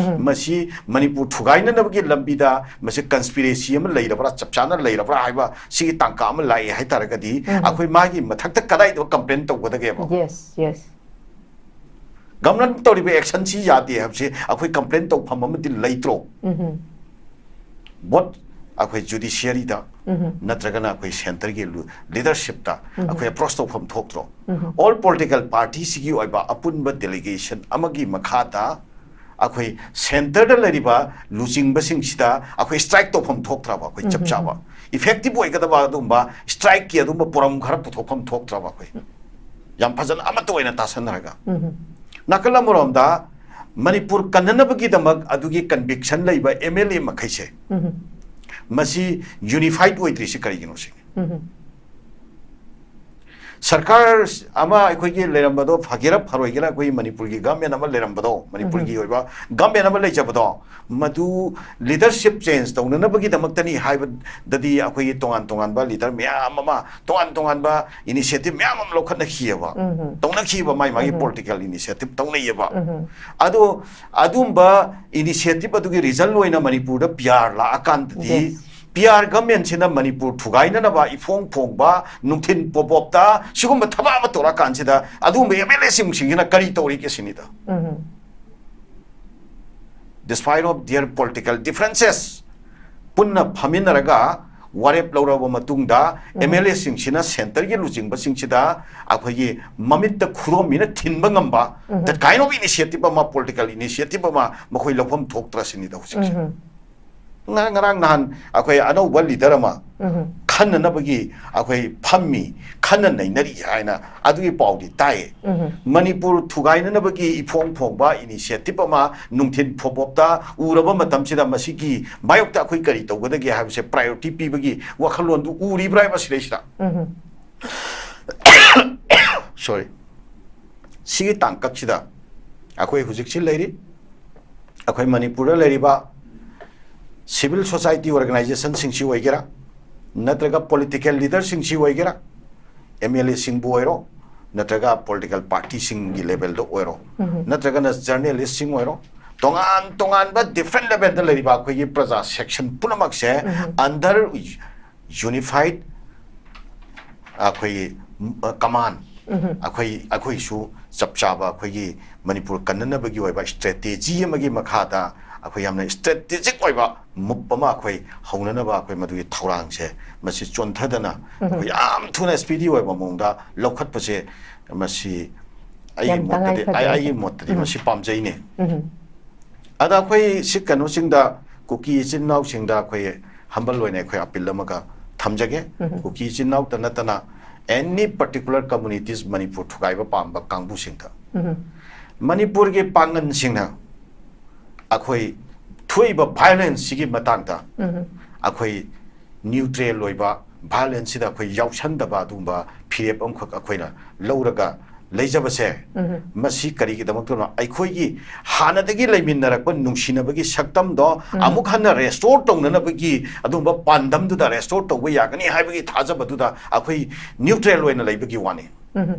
ꯃꯁꯤ ꯃꯅꯤꯄꯨꯔ ꯊꯨꯒꯥꯏꯅꯅꯕꯒꯤ ꯂꯝꯕꯤꯗ ꯃꯁꯤ ꯀꯟꯁꯄꯤꯔꯦꯁꯤ ꯑꯃ ꯂꯩꯔꯕ꯭ꯔꯥ, ꯆꯞ ꯆꯥꯅ ꯂꯩꯔꯕ꯭ꯔꯥ ꯍꯥꯏꯕ ꯁꯤꯒꯤ ꯇꯥꯡꯀꯛ ꯑꯃ ꯂꯥꯛꯑꯦ ꯍꯥꯏꯇꯥꯔꯒꯗꯤ ꯑꯩꯈꯣꯏ ꯃꯥꯒꯤ ꯃꯊꯛꯇ ꯀꯗꯥꯏꯗ ꯀꯝꯄ꯭ꯂꯦꯟ ꯇꯧꯒꯗꯒꯦꯕ? Yes, yes. ꯒꯕꯔꯅꯔ ꯇꯧꯔꯤꯕ ꯑꯦꯛꯁꯟꯁꯤ ꯌꯥꯗꯦ ꯍꯥꯏꯕꯁꯤ ꯑꯩꯈꯣꯏ ꯀꯝꯄ꯭ꯂꯦꯟ ꯇꯧꯐꯝ ꯑꯃꯗꯤ ꯂꯩꯇ꯭ꯔꯣ? ꯕꯣꯠ ꯑꯩꯈꯣꯏ ꯖꯨꯗꯤꯁꯤꯌꯔꯤꯗ ꯅꯠꯇ꯭ꯔꯒꯅ ꯑꯩꯈꯣꯏ ꯁꯦꯟꯇꯔꯒꯤ ꯂꯤꯗꯔꯁꯤꯞꯇ ꯑꯩꯈꯣꯏ ꯑꯦꯄ꯭ꯔꯣꯁ ꯇꯧꯐꯝ ꯊꯣꯛꯇ꯭ꯔꯣ? ꯑꯣꯜ ꯄꯣꯂꯤꯇꯤꯀꯦꯜ ꯄꯥꯔꯇꯤꯁꯤꯒꯤ ꯑꯣꯏꯕ ꯑꯄꯨꯟꯕ ꯗꯦꯂꯤꯒꯦꯁꯟ ꯑꯃꯒꯤ ꯃꯈꯥꯗ ꯑꯩꯈꯣꯏ ꯁꯦꯟꯇꯔꯗ ꯂꯩꯔꯤꯕ ꯂꯨꯆꯤꯡꯕꯁꯤꯡꯁꯤꯗ ꯑꯩꯈꯣꯏ ꯁ꯭ꯇ꯭ꯔꯥꯏꯛ ꯇꯧꯐꯝ ꯊꯣꯛꯇ꯭ꯔꯕ? ꯑꯩꯈꯣꯏ ꯆꯞ ꯆꯥꯕ ꯏꯐꯦꯛꯇꯤꯚ ꯑꯣꯏꯒꯗꯕ ꯑꯗꯨꯒꯨꯝꯕ ꯁ꯭ꯇ꯭ꯔꯥꯏꯛꯀꯤ ꯑꯗꯨꯒꯨꯝꯕ ꯄꯣꯔꯝ ꯈꯔ ꯄꯨꯊꯣꯛꯐꯝ ꯊꯣꯛꯇ꯭ꯔꯕ? ꯑꯩꯈꯣꯏ ꯌꯥꯝ ꯐꯖꯅ ꯑꯃꯠꯇ ꯑꯣꯏꯅ ꯇꯥꯁꯟꯅꯔꯒ, ꯅꯥꯀꯜ ꯑꯃꯔꯣꯝꯗ ꯃꯅꯤꯄꯨꯔ ꯀꯟꯅꯅꯕꯒꯤꯗꯃꯛ ꯑꯗꯨꯒꯤ ꯀꯟꯚꯤꯛꯁꯟ ꯂꯩꯕ ꯑꯦꯝ ꯑꯦꯜ ꯑꯦ ꯃꯈꯩꯁꯦ ꯃꯁꯤ ꯌꯨꯅꯤꯐꯥꯏꯠ ꯑꯣꯏꯗ꯭ꯔꯤꯁꯤ ꯀꯔꯤꯒꯤꯅꯣ ꯁꯤꯅꯤ꯫ ꯁꯔꯀꯥꯔ ꯑꯃ ꯑꯩꯈꯣꯏꯒꯤ ꯂꯩꯔꯝꯕꯗꯣ, ꯐꯒꯦꯔꯥ ꯐꯔꯣꯏꯒꯦꯔꯥ, ꯑꯩꯈꯣꯏꯒꯤ ꯃꯅꯤꯄꯨꯔꯒꯤ ꯒꯚꯔꯟꯃꯦꯟ ꯑꯃ ꯂꯩꯔꯝꯕꯗꯣ, ꯃꯅꯤꯄꯨꯔꯒꯤ ꯑꯣꯏꯕ ꯒꯚꯔꯟꯃꯦꯟ ꯑꯃ ꯂꯩꯖꯕꯗꯣ, ꯃꯗꯨ ꯂꯤꯗꯔꯁꯤꯞ ꯆꯦꯟꯖ ꯇꯧꯅꯅꯕꯒꯤꯗꯃꯛꯇꯅꯤ ꯍꯥꯏꯕꯗꯗꯤ ꯑꯩꯈꯣꯏꯒꯤ ꯇꯣꯉꯥꯟ ꯇꯣꯉꯥꯟꯕ ꯂꯤꯗꯔ ꯃꯌꯥꯝ ꯑꯃ, ꯇꯣꯉꯥꯟ ꯇꯣꯉꯥꯟꯕ ꯏꯅꯤꯁꯤꯌꯦꯇꯤꯚ ꯃꯌꯥꯝ ꯑꯃ ꯂꯧꯈꯠꯅꯈꯤꯑꯕ, ꯇꯧꯅꯈꯤꯕ, ꯃꯥꯏ ꯃꯥꯒꯤ ꯄꯣꯂꯤꯇꯤꯀꯦꯜ ꯏꯅꯤꯁꯤꯌꯦꯇꯤꯚ ꯇꯧꯅꯩꯑꯕ꯫ ꯑꯗꯣ ꯑꯗꯨꯝꯕ ꯏꯅꯤꯁꯤꯌꯦꯇꯤꯚ ꯑꯗꯨꯒꯤ ꯔꯤꯖꯜ ꯑꯣꯏꯅ ꯃꯅꯤꯄꯨꯔꯗ ꯄꯤ ꯑꯥꯔ ꯂꯥꯛꯑꯀꯥꯟꯗꯗꯤ, Yes. ꯄꯤ ꯑꯥꯔ ꯒꯚꯔꯟꯃꯦꯟꯁꯤꯅ ꯃꯅꯤꯄꯨꯔ ꯊꯨꯒꯥꯏꯅꯅꯕ ꯏꯐꯣꯡ ꯐꯣꯡꯕ ꯅꯨꯡꯊꯤꯜ ꯄꯣꯄꯣꯞꯇ ꯁꯤꯒꯨꯝꯕ ꯊꯕꯛ ꯑꯃ ꯇꯧꯔꯛꯑꯀꯥꯟꯁꯤꯗ ꯑꯗꯨꯒꯨꯝꯕ ꯑꯦꯝ ꯑꯦꯜ ꯑꯦꯁꯤꯡꯁꯤꯡꯁꯤꯅ ꯀꯔꯤ ꯇꯧꯔꯤꯒꯦ ꯁꯤꯅꯤꯗ꯫ Despite of their political differences, ꯄꯨꯟꯅ ꯐꯝꯃꯤꯟꯅꯔꯒ ꯋꯥꯔꯦꯞ ꯂꯧꯔꯕ ꯃꯇꯨꯡꯗ ꯑꯦꯝ ꯑꯦꯜ ꯑꯦꯁꯤꯡꯁꯤꯅ ꯁꯦꯟꯇꯔꯒꯤ ꯂꯨꯆꯤꯡꯕꯁꯤꯡꯁꯤꯗ ꯑꯩꯈꯣꯏꯒꯤ ꯃꯃꯤꯠꯇ ꯈꯨꯗꯣꯝꯕꯤꯅ ꯊꯤꯟꯕ ꯉꯝꯕ, that kind of initiative ꯑꯃ, political initiative ꯑꯃ ꯃꯈꯣꯏ ꯂꯧꯐꯝ ꯊꯣꯛꯇ꯭ꯔꯁꯤꯅꯤꯗ ꯍꯧꯖꯤꯛꯁꯦ꯫ ꯉꯔꯥꯡ ꯉꯔꯥꯡ ꯅꯍꯥꯟ ꯑꯩꯈꯣꯏ ꯑꯅꯧꯕ ꯂꯤꯗꯔ ꯑꯃ ꯈꯟꯅꯅꯕꯒꯤ ꯑꯩꯈꯣꯏ ꯐꯝꯃꯤ, ꯈꯟꯅ ꯅꯩꯅꯔꯤ ꯍꯥꯏꯅ ꯑꯗꯨꯒꯤ ꯄꯥꯎꯗꯤ ꯇꯥꯏꯌꯦ꯫ ꯃꯅꯤꯄꯨꯔ ꯊꯨꯒꯥꯏꯅꯅꯕꯒꯤ ꯏꯐꯣꯡ ꯐꯣꯡꯕ initiative ꯑꯃ ꯅꯨꯡꯊꯤꯜ ꯐꯣꯄꯣꯞꯇ ꯎꯔꯕ ꯃꯇꯝꯁꯤꯗ ꯃꯁꯤꯒꯤ ꯃꯥꯌꯣꯛꯇ ꯑꯩꯈꯣꯏ ꯀꯔꯤ ꯇꯧꯒꯗꯒꯦ ꯍꯥꯏꯕꯁꯦ priority ꯄꯤꯕꯒꯤ ꯋꯥꯈꯜꯂꯣꯟꯗꯨ ꯎꯔꯤꯕ꯭ꯔꯥ ꯍꯥꯏꯕ ꯁꯤꯗꯩꯁꯤꯗ꯫ Sorry꯫ ꯁꯤꯒꯤ ꯇꯥꯡꯀꯛꯁꯤꯗ ꯑꯩꯈꯣꯏ ꯍꯧꯖꯤꯛꯁꯤ ꯂꯩꯔꯤ, ꯑꯩꯈꯣꯏ ꯃꯅꯤꯄꯨꯔꯗ ꯂꯩꯔꯤꯕ civil society organizationꯁꯤꯡꯁꯤ ꯑꯣꯏꯒꯦꯔꯥ, ꯅꯠꯇ꯭ꯔꯒ political leaderꯁꯤꯡꯁꯤ ꯑꯣꯏꯒꯦꯔꯥ, ꯑꯦꯝ ꯑꯦꯜ ꯑꯦꯁꯤꯡꯕꯨ ꯑꯣꯏꯔꯣ, ꯅꯠꯇ꯭ꯔꯒ political partyꯁꯤꯡꯒꯤ levelꯗ ꯑꯣꯏꯔꯣ, ꯅꯠꯇ꯭ꯔꯒꯅ journalistꯁꯤꯡ ꯑꯣꯏꯔꯣ, ꯇꯣꯉꯥꯟ ꯇꯣꯉꯥꯟꯕ different levelꯗ ꯂꯩꯔꯤꯕ ꯑꯩꯈꯣꯏꯒꯤ ꯄ꯭ꯔꯖꯥ section ꯄꯨꯝꯅꯃꯛꯁꯦ under unified ꯑꯩꯈꯣꯏꯒꯤ command, ꯑꯩꯈꯣꯏ, ꯑꯩꯈꯣꯏꯁꯨ ꯆꯞ ꯆꯥꯕ ꯑꯩꯈꯣꯏꯒꯤ ꯃꯅꯤꯄꯨꯔ ꯀꯟꯅꯅꯕꯒꯤ ꯑꯣꯏꯕ strategy ꯑꯃꯒꯤ ꯃꯈꯥꯗ ꯑꯩꯈꯣꯏ ꯌꯥꯝꯅ strategic ꯑꯣꯏꯕ move ꯑꯃ ꯑꯩꯈꯣꯏ ꯍꯧꯅꯅꯕ ꯑꯩꯈꯣꯏ ꯃꯗꯨꯒꯤ ꯊꯧꯔꯥꯡꯁꯦ ꯃꯁꯤ ꯆꯣꯟꯊꯗꯅ ꯑꯩꯈꯣꯏ ꯌꯥꯝ ꯊꯨꯅ speedy ꯑꯣꯏꯕ ꯃꯑꯣꯡꯗ ꯂꯧꯈꯠꯄꯁꯦ ꯃꯁꯤ ꯑꯩꯒꯤ ꯌꯥꯝ ꯃꯣꯠꯇꯗꯤ, ꯇꯉꯥꯏ ꯐꯗꯦ꯫ ꯑꯩ-, ꯑꯩꯒꯤ ꯃꯣꯠꯇꯗꯤ ꯎꯝ꯫ ꯃꯁꯤ ꯄꯥꯝꯖꯩꯅꯦ꯫ ꯎꯝ꯫ ꯑꯗ ꯑꯩꯈꯣꯏ ꯁꯤ ꯀꯩꯅꯣꯁꯤꯡꯗ, ꯀꯨꯀꯤ ꯏꯆꯤꯟ ꯏꯅꯥꯎꯁꯤꯡꯗ ꯑꯩꯈꯣꯏ humble ꯑꯣꯏꯅ ꯑꯩꯈꯣꯏ appeal ꯑꯃꯒ ꯊꯝꯖꯒꯦ꯫ ꯎꯝ꯫ ꯀꯨꯀꯤ ꯏꯆꯤꯟ ꯏꯅꯥꯎꯇ ꯅꯠꯇꯅ any particular communities ꯃꯅꯤꯄꯨꯔ ꯊꯨꯒꯥꯏꯕ ꯄꯥꯝꯕ ꯀꯥꯡꯕꯨꯁꯤꯡꯗ, ꯎꯝ꯫ ꯃꯅꯤꯄꯨꯔꯒꯤ ꯄꯥꯡꯒꯟꯁꯤꯡꯅ ꯑꯩꯈꯣꯏ ꯊꯣꯛꯏꯕ violenceꯁꯤꯒꯤ ꯃꯇꯥꯡꯗ ꯎꯝ꯫ ꯑꯩꯈꯣꯏ neutral ꯑꯣꯏꯕ, violenceꯁꯤꯗ ꯑꯩꯈꯣꯏ ꯌꯥꯎꯁꯟꯗꯕ ꯑꯗꯨꯒꯨꯝꯕ ꯐꯤꯔꯦꯞ ꯑꯃꯈꯛ ꯑꯩꯈꯣꯏꯅ ꯂꯧꯔꯒ ꯂꯩꯖꯕꯁꯦ, ꯎꯝ꯫ ꯃꯁꯤ ꯀꯔꯤꯒꯤꯗꯃꯛꯇꯅꯣ? ꯑꯩꯈꯣꯏꯒꯤ ꯍꯥꯟꯅꯗꯒꯤ ꯂꯩꯃꯤꯟꯅꯔꯛꯄ ꯅꯨꯡꯁꯤꯅꯕꯒꯤ ꯁꯛꯇꯝꯗꯣ ꯎꯝ꯫ ꯑꯃꯨꯛ ꯍꯟꯅ restore ꯇꯧꯅꯅꯕꯒꯤ ꯑꯗꯨꯒꯨꯝꯕ ꯄꯥꯟꯗꯝꯗꯨꯗ restore ꯇꯧꯕ ꯌꯥꯒꯅꯤ ꯍꯥꯏꯕꯒꯤ ꯊꯥꯖꯕꯗꯨꯗ ꯑꯩꯈꯣꯏ neutral ꯑꯣꯏꯅ ꯂꯩꯕꯒꯤ ꯋꯥꯅꯤ꯫ ꯎꯝ꯫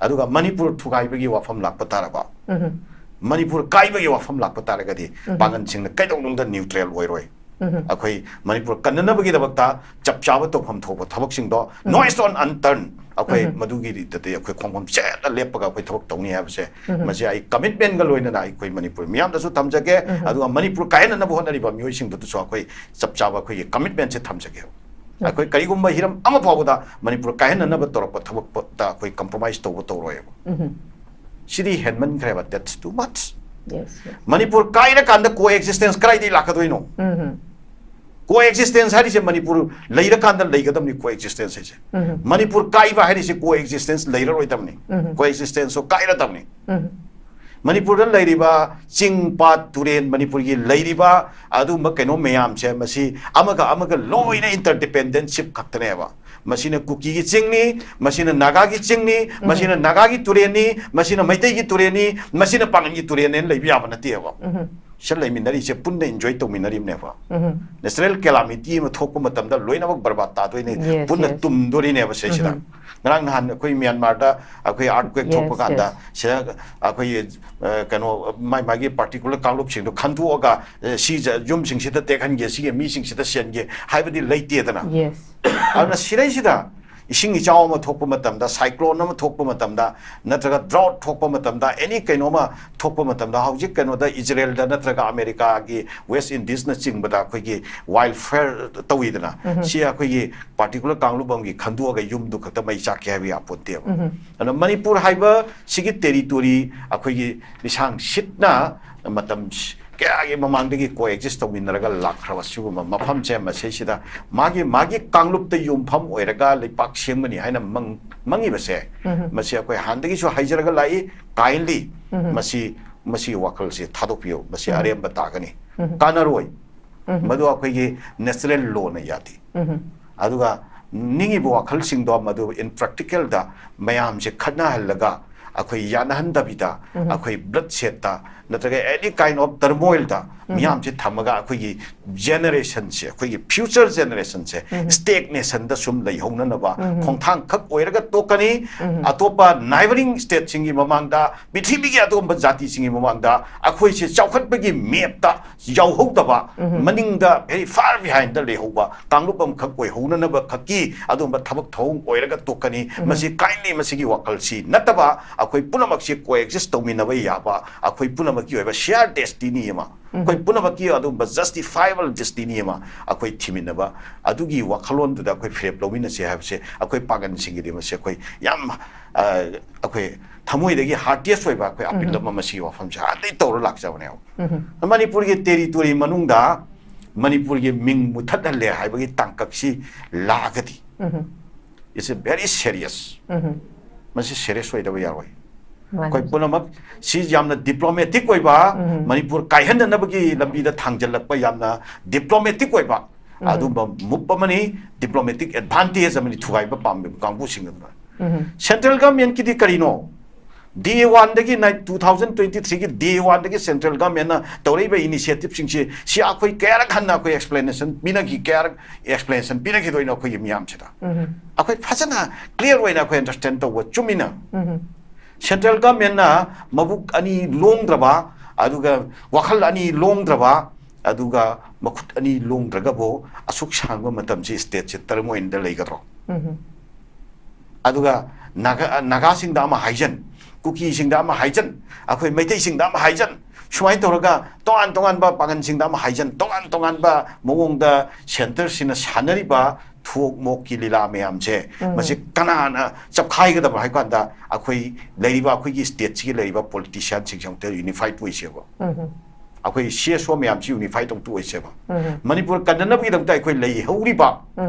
ꯑꯗꯨꯒ ꯃꯅꯤꯄꯨꯔ ꯊꯨꯒꯥꯏꯕꯒꯤ ꯋꯥꯐꯝ ꯂꯥꯛꯄ ꯇꯥꯔꯕ, ꯎꯝ꯫ ꯃꯅꯤꯄꯨꯔ ꯀꯥꯏꯕꯒꯤ ꯋꯥꯐꯝ ꯂꯥꯛꯄ ꯇꯥꯔꯒꯗꯤ ꯎꯝ꯫ ꯄꯥꯡꯒꯟꯁꯤꯡꯅ ꯀꯩꯗꯧꯅꯨꯡꯗ neutral ꯑꯣꯏꯔꯣꯏ꯫ ꯎꯝ꯫ ꯑꯩꯈꯣꯏ ꯃꯅꯤꯄꯨꯔ ꯀꯟꯅꯅꯕꯒꯤꯗꯕꯛꯇ ꯆꯞ ꯆꯥꯕ ꯇꯧꯐꯝ ꯊꯣꯛꯄ ꯊꯕꯛꯁꯤꯡꯗꯣ ꯎꯝ꯫ No stone unturned, ꯑꯩꯈꯣꯏ ꯎꯝ꯫ ꯃꯗꯨꯒꯤꯗꯗꯤ ꯑꯩꯈꯣꯏ ꯈꯣꯡꯐꯝ ꯆꯦꯠꯅ ꯂꯦꯞꯄꯒ ꯑꯩꯈꯣꯏ ꯊꯕꯛ ꯇꯧꯅꯤ ꯍꯥꯏꯕꯁꯦ ꯎꯝ꯫ ꯃꯁꯤ ꯑꯩ commitmentꯒ ꯂꯣꯏꯅꯅ ꯑꯩꯈꯣꯏ ꯃꯅꯤꯄꯨꯔ ꯃꯤꯌꯥꯝꯗꯁꯨ ꯊꯝꯖꯒꯦ꯫ ꯎꯝ꯫ ꯑꯗꯨꯒ ꯃꯅꯤꯄꯨꯔ ꯀꯥꯏꯍꯟꯅꯅꯕ ꯍꯣꯠꯅꯔꯤꯕ ꯃꯤꯑꯣꯏꯁꯤꯡꯗꯨꯗꯁꯨ ꯑꯩꯈꯣꯏ ꯆꯞ ꯆꯥꯕ ꯑꯩꯈꯣꯏꯒꯤ commitmentꯁꯦ ꯊꯝꯖꯒꯦ꯫ ꯑꯩꯈꯣꯏ ꯀꯔꯤꯒꯨꯝꯕ ꯍꯤꯔꯝ ꯑꯃ ꯐꯥꯎꯕꯗ ꯃꯅꯤꯄꯨꯔ ꯀꯥꯏꯍꯟꯅꯅꯕ ꯇꯧꯔꯛꯄ ꯊꯕꯛꯇ ꯑꯩꯈꯣꯏ compromise ꯇꯧꯕ ꯇꯧꯔꯣꯏꯕ꯫ ꯎꯝ꯫ ꯁꯤꯗꯤ ꯍꯦꯟꯃꯟꯈ꯭ꯔꯦꯕ, that's too much꯫ Yes, yes. Manipur ꯀꯥꯏꯔꯀꯥꯟꯗ co existence ꯀꯗꯥꯏꯗꯒꯤ ꯂꯥꯛꯀꯗꯣꯏꯅꯣ? ꯎꯝ꯫ Co existence ꯍꯥꯏꯔꯤꯁꯦ ꯃꯅꯤꯄꯨꯔ ꯂꯩꯔꯀꯥꯟꯗ ꯂꯩꯒꯗꯕꯅꯤ co existence ꯍꯥꯏꯁꯦ꯫ ꯎꯝ꯫ ꯃꯅꯤꯄꯨꯔ ꯀꯥꯏꯕ ꯍꯥꯏꯔꯤꯁꯦ co existence ꯂꯩꯔꯔꯣꯏꯗꯕꯅꯤ꯫ ꯎꯝ꯫ Co existence ꯁꯨ ꯀꯥꯏꯔꯗꯕꯅꯤ꯫ ꯎꯝ꯫ ꯃꯅꯤꯄꯨꯔꯗ ꯂꯩꯔꯤꯕ ꯆꯤꯡ, ꯄꯥꯠ, ꯇꯨꯔꯦꯟ, ꯃꯅꯤꯄꯨꯔꯒꯤ ꯂꯩꯔꯤꯕ ꯑꯗꯨꯒꯨꯝꯕ ꯀꯩꯅꯣ ꯃꯌꯥꯝꯁꯦ, ꯃꯁꯤ ꯑꯃꯒ ꯑꯃꯒ ꯂꯣꯏꯅ interdependentship ꯈꯛꯇꯅꯦꯕ꯫ ꯃꯁꯤꯅ ꯀꯨꯀꯤꯒꯤ ꯆꯤꯡꯅꯤ, ꯃꯁꯤꯅ ꯅꯥꯒꯥꯒꯤ ꯆꯤꯡꯅꯤ, ꯎꯝ꯫ ꯃꯁꯤꯅ ꯅꯥꯒꯥꯒꯤ ꯇꯨꯔꯦꯟꯅꯤ, ꯃꯁꯤꯅ ꯃꯩꯇꯩꯒꯤ ꯇꯨꯔꯦꯟꯅꯤ, ꯃꯁꯤꯅ ꯄꯥꯉꯜꯒꯤ ꯇꯨꯔꯦꯟꯅꯦꯅ ꯂꯩꯕ ꯌꯥꯕ ꯅꯠꯇꯦꯕ꯫ ꯎꯝ꯫ ꯁꯤꯗ ꯂꯩꯃꯤꯟꯅꯔꯤꯁꯦ ꯄꯨꯟꯅ enjoy ꯇꯧꯃꯤꯟꯅꯔꯤꯕꯅꯦꯕ꯫ ꯎꯝ꯫ Natural calamity ꯑꯃ ꯊꯣꯛꯄ ꯃꯇꯝꯗ ꯂꯣꯏꯅꯃꯛ ꯕꯔꯕꯥꯗ ꯇꯥꯗꯣꯏꯅꯦ, Yes, ꯄꯨꯟꯅ yes. ꯇꯨꯝꯗꯣꯔꯤꯅꯦꯕ ꯁꯤꯁꯤꯗ꯫ ꯎꯝ꯫ ꯉꯔꯥꯡ ꯅꯍꯥꯟ ꯑꯩꯈꯣꯏ ꯃ꯭ꯌꯥꯟꯃꯥꯔꯗ ꯑꯩꯈꯣꯏ earthquake Yes, ꯊꯣꯛꯄ ꯀꯥꯟꯗ yes. ꯁꯤꯗ ꯑꯩꯈꯣꯏꯒꯤ, ꯑ, ꯀꯩꯅꯣ, ꯃꯥꯏ ꯃꯥꯒꯤ particular ꯀꯥꯡꯂꯨꯞꯁꯤꯡꯗꯣ ꯈꯟꯗꯣꯛꯑꯒ, ꯑ, ꯁꯤ ꯖ-, ꯌꯨꯝꯁꯤꯡꯁꯤꯗ ꯇꯦꯛꯍꯟꯒꯦ, ꯁꯤꯒꯤ ꯃꯤꯁꯤꯡꯁꯤꯗ ꯁꯦꯟꯒꯦ ꯍꯥꯏꯕꯗꯤ ꯂꯩꯇꯦꯗꯅ꯫ Yes. ꯑꯗꯨꯅ ꯁꯤꯗꯩꯁꯤꯗ ꯏꯁꯤꯡ ꯏꯆꯥꯎ ꯑꯃ ꯊꯣꯛꯄ ꯃꯇꯝꯗ, cyclone ꯑꯃ ꯊꯣꯛꯄ ꯃꯇꯝꯗ, ꯅꯠꯇ꯭ꯔꯒ drought ꯊꯣꯛꯄ ꯃꯇꯝꯗ, any ꯀꯩꯅꯣꯃ ꯊꯣꯛꯄ ꯃꯇꯝꯗ, ꯍꯧꯖꯤꯛ ꯀꯩꯅꯣꯗ ꯏꯖꯔꯦꯜꯗ ꯅꯠꯇ꯭ꯔꯒ ꯑꯃꯦꯔꯤꯀꯥꯒꯤ West Indies ꯅ ꯆꯤꯡꯕꯗ ꯑꯩꯈꯣꯏꯒꯤ wildfire ꯇꯧꯋꯤꯗꯅ, ꯎꯝ꯫ ꯁꯤ ꯑꯩꯈꯣꯏꯒꯤ particular ꯀꯥꯡꯂꯨꯞ ꯑꯃꯒꯤ ꯈꯟꯗꯣꯛꯑꯒ ꯌꯨꯝꯗꯨ ꯈꯛꯇ ꯃꯩ ꯆꯥꯛꯀꯦ ꯍꯥꯏꯕ ꯌꯥꯄꯣꯟꯇꯦꯕ꯫ ꯎꯝ꯫ ꯑꯗꯨꯅ ꯃꯅꯤꯄꯨꯔ ꯍꯥꯏꯕ ꯁꯤꯒꯤ territory ꯑꯩꯈꯣꯏꯒꯤ ꯂꯤꯁꯥꯡ ꯁꯤꯠꯅ ꯃꯇꯝ ꯀꯌꯥꯒꯤ ꯃꯃꯥꯡꯗꯒꯤ co exist ꯇꯧꯃꯤꯟꯅꯔꯒ ꯂꯥꯛꯈ꯭ꯔꯕ ꯁꯤꯒꯨꯝꯕ ꯃꯐꯝꯁꯦ, ꯃꯁꯤꯁꯤꯗ ꯃꯥꯒꯤ, ꯃꯥꯒꯤ ꯀꯥꯡꯂꯨꯞꯇ ꯌꯨꯝꯐꯝ ꯑꯣꯏꯔꯒ ꯂꯩꯄꯥꯛ ꯁꯦꯝꯒꯅꯤ ꯍꯥꯏꯅ ꯃꯪ-, ꯃꯪꯉꯤꯕꯁꯦ, ꯎꯝ꯫ ꯃꯁꯤ ꯑꯩꯈꯣꯏ ꯍꯥꯟꯅꯗꯒꯤꯁꯨ ꯍꯥꯏꯖꯔꯒ ꯂꯥꯛꯏ꯫ Kindly ꯎꯝ꯫ ꯃꯁꯤ, ꯃꯁꯤꯒꯤ ꯋꯥꯈꯜꯁꯦ ꯊꯥꯗꯣꯛꯄꯤꯌꯨ꯫ ꯃꯁꯤ ꯎꯝ꯫ ꯑꯔꯦꯝꯕ ꯇꯥꯒꯅꯤ꯫ ꯎꯝ꯫ ꯀꯥꯟꯅꯔꯣꯏ꯫ ꯎꯝ꯫ ꯃꯗꯨ ꯑꯩꯈꯣꯏꯒꯤ natural law ꯅ ꯌꯥꯗꯦ꯫ ꯎꯝ꯫ ꯑꯗꯨꯒ ꯅꯤꯡꯉꯤꯕ ꯋꯥꯈꯜꯁꯤꯡꯗꯣ ꯃꯗꯨ in practical ꯗ ꯃꯌꯥꯝꯁꯦ ꯈꯠꯅꯍꯜꯂꯒ, ꯑꯩꯈꯣꯏ ꯌꯥꯅꯍꯟꯗꯕꯤꯗ, ꯎꯝ꯫ ꯑꯩꯈꯣꯏ bloodshed ꯇ ꯅꯠꯇ꯭ꯔꯒ any kind of turmoil ꯗ ꯎꯝ꯫ ꯃꯤꯌꯥꯝꯁꯦ ꯊꯝꯃꯒ ꯑꯩꯈꯣꯏꯒꯤ generation ꯁꯦ, ꯑꯩꯈꯣꯏꯒꯤ future generation ꯁꯦ ꯎꯝ꯫ stagnation ꯗ ꯁꯨꯝ ꯂꯩꯍꯧꯅꯅꯕ ꯎꯝ꯫ ꯈꯣꯡꯊꯥꯡ ꯈꯛ ꯑꯣꯏꯔꯒ ꯇꯣꯛꯀꯅꯤ꯫ ꯎꯝ꯫ ꯑꯇꯣꯞꯄ neighbouring state ꯁꯤꯡꯒꯤ ꯃꯃꯥꯡꯗ, ꯄ꯭ꯔꯤꯊꯤꯕꯤꯒꯤ ꯑꯇꯣꯞꯄ ꯖꯥꯇꯤꯁꯤꯡꯒꯤ ꯃꯃꯥꯡꯗ ꯑꯩꯈꯣꯏꯁꯦ ꯆꯥꯎꯈꯠꯄꯒꯤ map ꯇ ꯌꯥꯎꯍꯧꯗꯕ, ꯎꯝ꯫ ꯃꯅꯤꯡꯗ very far behind ꯗ ꯂꯩꯍꯧꯕ ꯀꯥꯡꯂꯨꯞ ꯑꯃꯈꯛ ꯑꯣꯏꯍꯧꯅꯅꯕ ꯈꯛꯀꯤ ꯑꯗꯨꯒꯨꯝꯕ ꯊꯕꯛ ꯊꯧꯑꯣꯡ ꯑꯣꯏꯔꯒ ꯇꯣꯛꯀꯅꯤ꯫ ꯎꯝ꯫ ꯃꯁꯤ kindly ꯃꯁꯤꯒꯤ ꯋꯥꯈꯜꯁꯤ ꯅꯠꯇꯕ ꯑꯩꯈꯣꯏ ꯄꯨꯝꯅꯃꯛꯁꯤ co exist ꯇꯧꯃꯤꯟꯅꯕ ꯌꯥꯕ, ꯑꯩꯈꯣꯏ ꯄꯨꯝꯅꯃꯛ ꯀꯤ ꯑꯣꯏꯕ shared destiny ꯑꯃ, ꯑꯩꯈꯣꯏ ꯄꯨꯝꯅꯃꯛꯀꯤ ꯑꯗꯨꯒꯨꯝꯕ justifiable destiny ꯑꯃ ꯑꯩꯈꯣꯏ ꯊꯤꯃꯤꯟꯅꯕ, ꯑꯗꯨꯒꯤ ꯋꯥꯈꯜꯂꯣꯟꯗꯨꯗ ꯑꯩꯈꯣꯏ ꯐꯤꯔꯦꯞ ꯂꯧꯃꯤꯟꯅꯁꯦ ꯍꯥꯏꯕꯁꯦ ꯑꯩꯈꯣꯏ ꯄꯥꯡꯒꯜꯁꯤꯡꯒꯤꯗꯤ ꯃꯁꯤ ꯑꯩꯈꯣꯏ ꯌꯥꯝ, ꯑ, ꯑꯩꯈꯣꯏ ꯊꯃꯣꯏꯗꯒꯤ heartiest ꯑꯣꯏꯕ ꯑꯩꯈꯣꯏ appeal ꯑꯃ ꯃꯁꯤꯒꯤ ꯋꯥꯐꯝꯁꯦ ꯍꯥꯟꯅꯗꯒꯤ ꯇꯧꯔ ꯂꯥꯛꯆꯕꯅꯦꯕ꯫ ꯃꯅꯤꯄꯨꯔꯒꯤ territory ꯃꯅꯨꯡꯗ ꯃꯅꯤꯄꯨꯔꯒꯤ ꯃꯤꯡ ꯃꯨꯊꯠꯍꯜꯂꯦ ꯍꯥꯏꯕꯒꯤ ꯇꯥꯡꯀꯛꯁꯤ ꯂꯥꯛꯑꯒꯗꯤ, it's a very serious. ꯃꯁꯤ serious ꯑꯣꯏꯗꯕ ꯌꯥꯔꯣꯏ꯫ ꯑꯩꯈꯣꯏ ꯄꯨꯝꯅꯃꯛ ꯁꯤ ꯌꯥꯝꯅ diplomatic ꯑꯣꯏꯕ, ꯃꯅꯤꯄꯨꯔ ꯀꯥꯏꯍꯟꯅꯅꯕꯒꯤ ꯂꯝꯕꯤꯗ ꯊꯥꯡꯖꯜꯂꯛꯄ ꯌꯥꯝꯅ diplomatic ꯑꯣꯏꯕ ꯑꯗꯨꯝꯕ move ꯑꯃꯅꯤ, diplomatic advantage ꯑꯃꯅꯤ ꯊꯨꯒꯥꯏꯕ ꯄꯥꯝꯂꯤꯕ ꯀꯥꯡꯕꯨꯁꯤꯡ ꯑꯗꯨꯅ꯫ Central government ꯀꯤꯗꯤ ꯀꯔꯤꯅꯣ? Day one ꯗꯒꯤ ꯅꯥꯏ-, two thousand twenty three ꯒꯤ day one ꯗꯒꯤ central government ꯅ ꯇꯧꯔꯛꯏꯕ initiative ꯁꯤꯡꯁꯤ, ꯁꯤ ꯑꯩꯈꯣꯏ ꯀꯌꯥꯔꯛ ꯍꯟꯅ ꯑꯩꯈꯣꯏ explanation ꯄꯤꯅꯈꯤ, ꯀꯌꯥꯔꯛ explanation ꯄꯤꯅꯈꯤꯗꯣꯏꯅꯣ ꯑꯩꯈꯣꯏꯒꯤ ꯃꯤꯌꯥꯝꯁꯤꯗ? ꯑꯩꯈꯣꯏ ꯐꯖꯅ clear ꯑꯣꯏꯅ ꯑꯩꯈꯣꯏ understand ꯇꯧꯕ ꯆꯨꯝꯃꯤꯅ꯫ Central government ꯅ ꯃꯕꯨꯛ ꯑꯅꯤ ꯂꯣꯡꯗ꯭ꯔꯕ, ꯑꯗꯨꯒ ꯋꯥꯈꯜ ꯑꯅꯤ ꯂꯣꯡꯗ꯭ꯔꯕ, ꯑꯗꯨꯒ ꯃꯈꯨꯠ ꯑꯅꯤ ꯂꯣꯡꯗ꯭ꯔꯒꯕꯨ ꯑꯁꯨꯛ ꯁꯥꯡꯕ ꯃꯇꯝꯁꯤ state ꯁꯤ ꯇꯔꯝ ꯑꯣꯏꯅꯗ ꯂꯩꯒꯗ꯭ꯔꯣ? ꯑꯗꯨꯒ ꯅꯥꯒꯥ-, ꯅꯥꯒꯥꯁꯤꯡꯗ ꯑꯃ ꯍꯥꯏꯖꯟ, ꯀꯨꯀꯤꯁꯤꯡꯗ ꯑꯃ ꯍꯥꯏꯖꯟ, ꯑꯩꯈꯣꯏ ꯃꯩꯇꯩꯁꯤꯡꯗ ꯑꯃ ꯍꯥꯏꯖꯟ, ꯁꯨꯃꯥꯏꯅ ꯇꯧꯔꯒ ꯇꯣꯉꯥꯟ ꯇꯣꯉꯥꯟꯕ ꯄꯥꯡꯒꯜꯁꯤꯡꯗ ꯑꯃ ꯍꯥꯏꯖꯟ, ꯇꯣꯉꯥꯟ ꯇꯣꯉꯥꯟꯕ ꯃꯑꯣꯡꯗ centre ꯁꯤꯅ ꯁꯥꯟꯅꯔꯤꯕ ꯊꯨꯃꯣꯛ ꯃꯣꯛꯀꯤ ꯂꯤꯂꯥ ꯃꯌꯥꯝꯁꯦ, ꯃꯁꯤ ꯀꯅꯥꯅ ꯆꯞꯈꯥꯏꯒꯗꯕ ꯍꯥꯏ ꯀꯥꯟꯗ, ꯑꯩꯈꯣꯏ ꯂꯩꯔꯤꯕ, ꯑꯩꯈꯣꯏꯒꯤ state ꯁꯤꯒꯤ ꯂꯩꯔꯤꯕ politician ꯁꯤꯡꯁꯦ ꯑꯃꯨꯛꯇ unified ꯑꯣꯏꯁꯦꯕ꯫ ꯑꯩꯈꯣꯏ C S O ꯃꯌꯥꯝꯁꯤ unified ꯑꯃꯨꯛꯇ ꯑꯣꯏꯁꯦꯕ꯫ ꯃꯅꯤꯄꯨꯔ ꯀꯟꯅꯅꯕꯒꯤꯗꯃꯛꯇ ꯑꯩꯈꯣꯏ ꯂꯩꯍꯧꯔꯤꯕ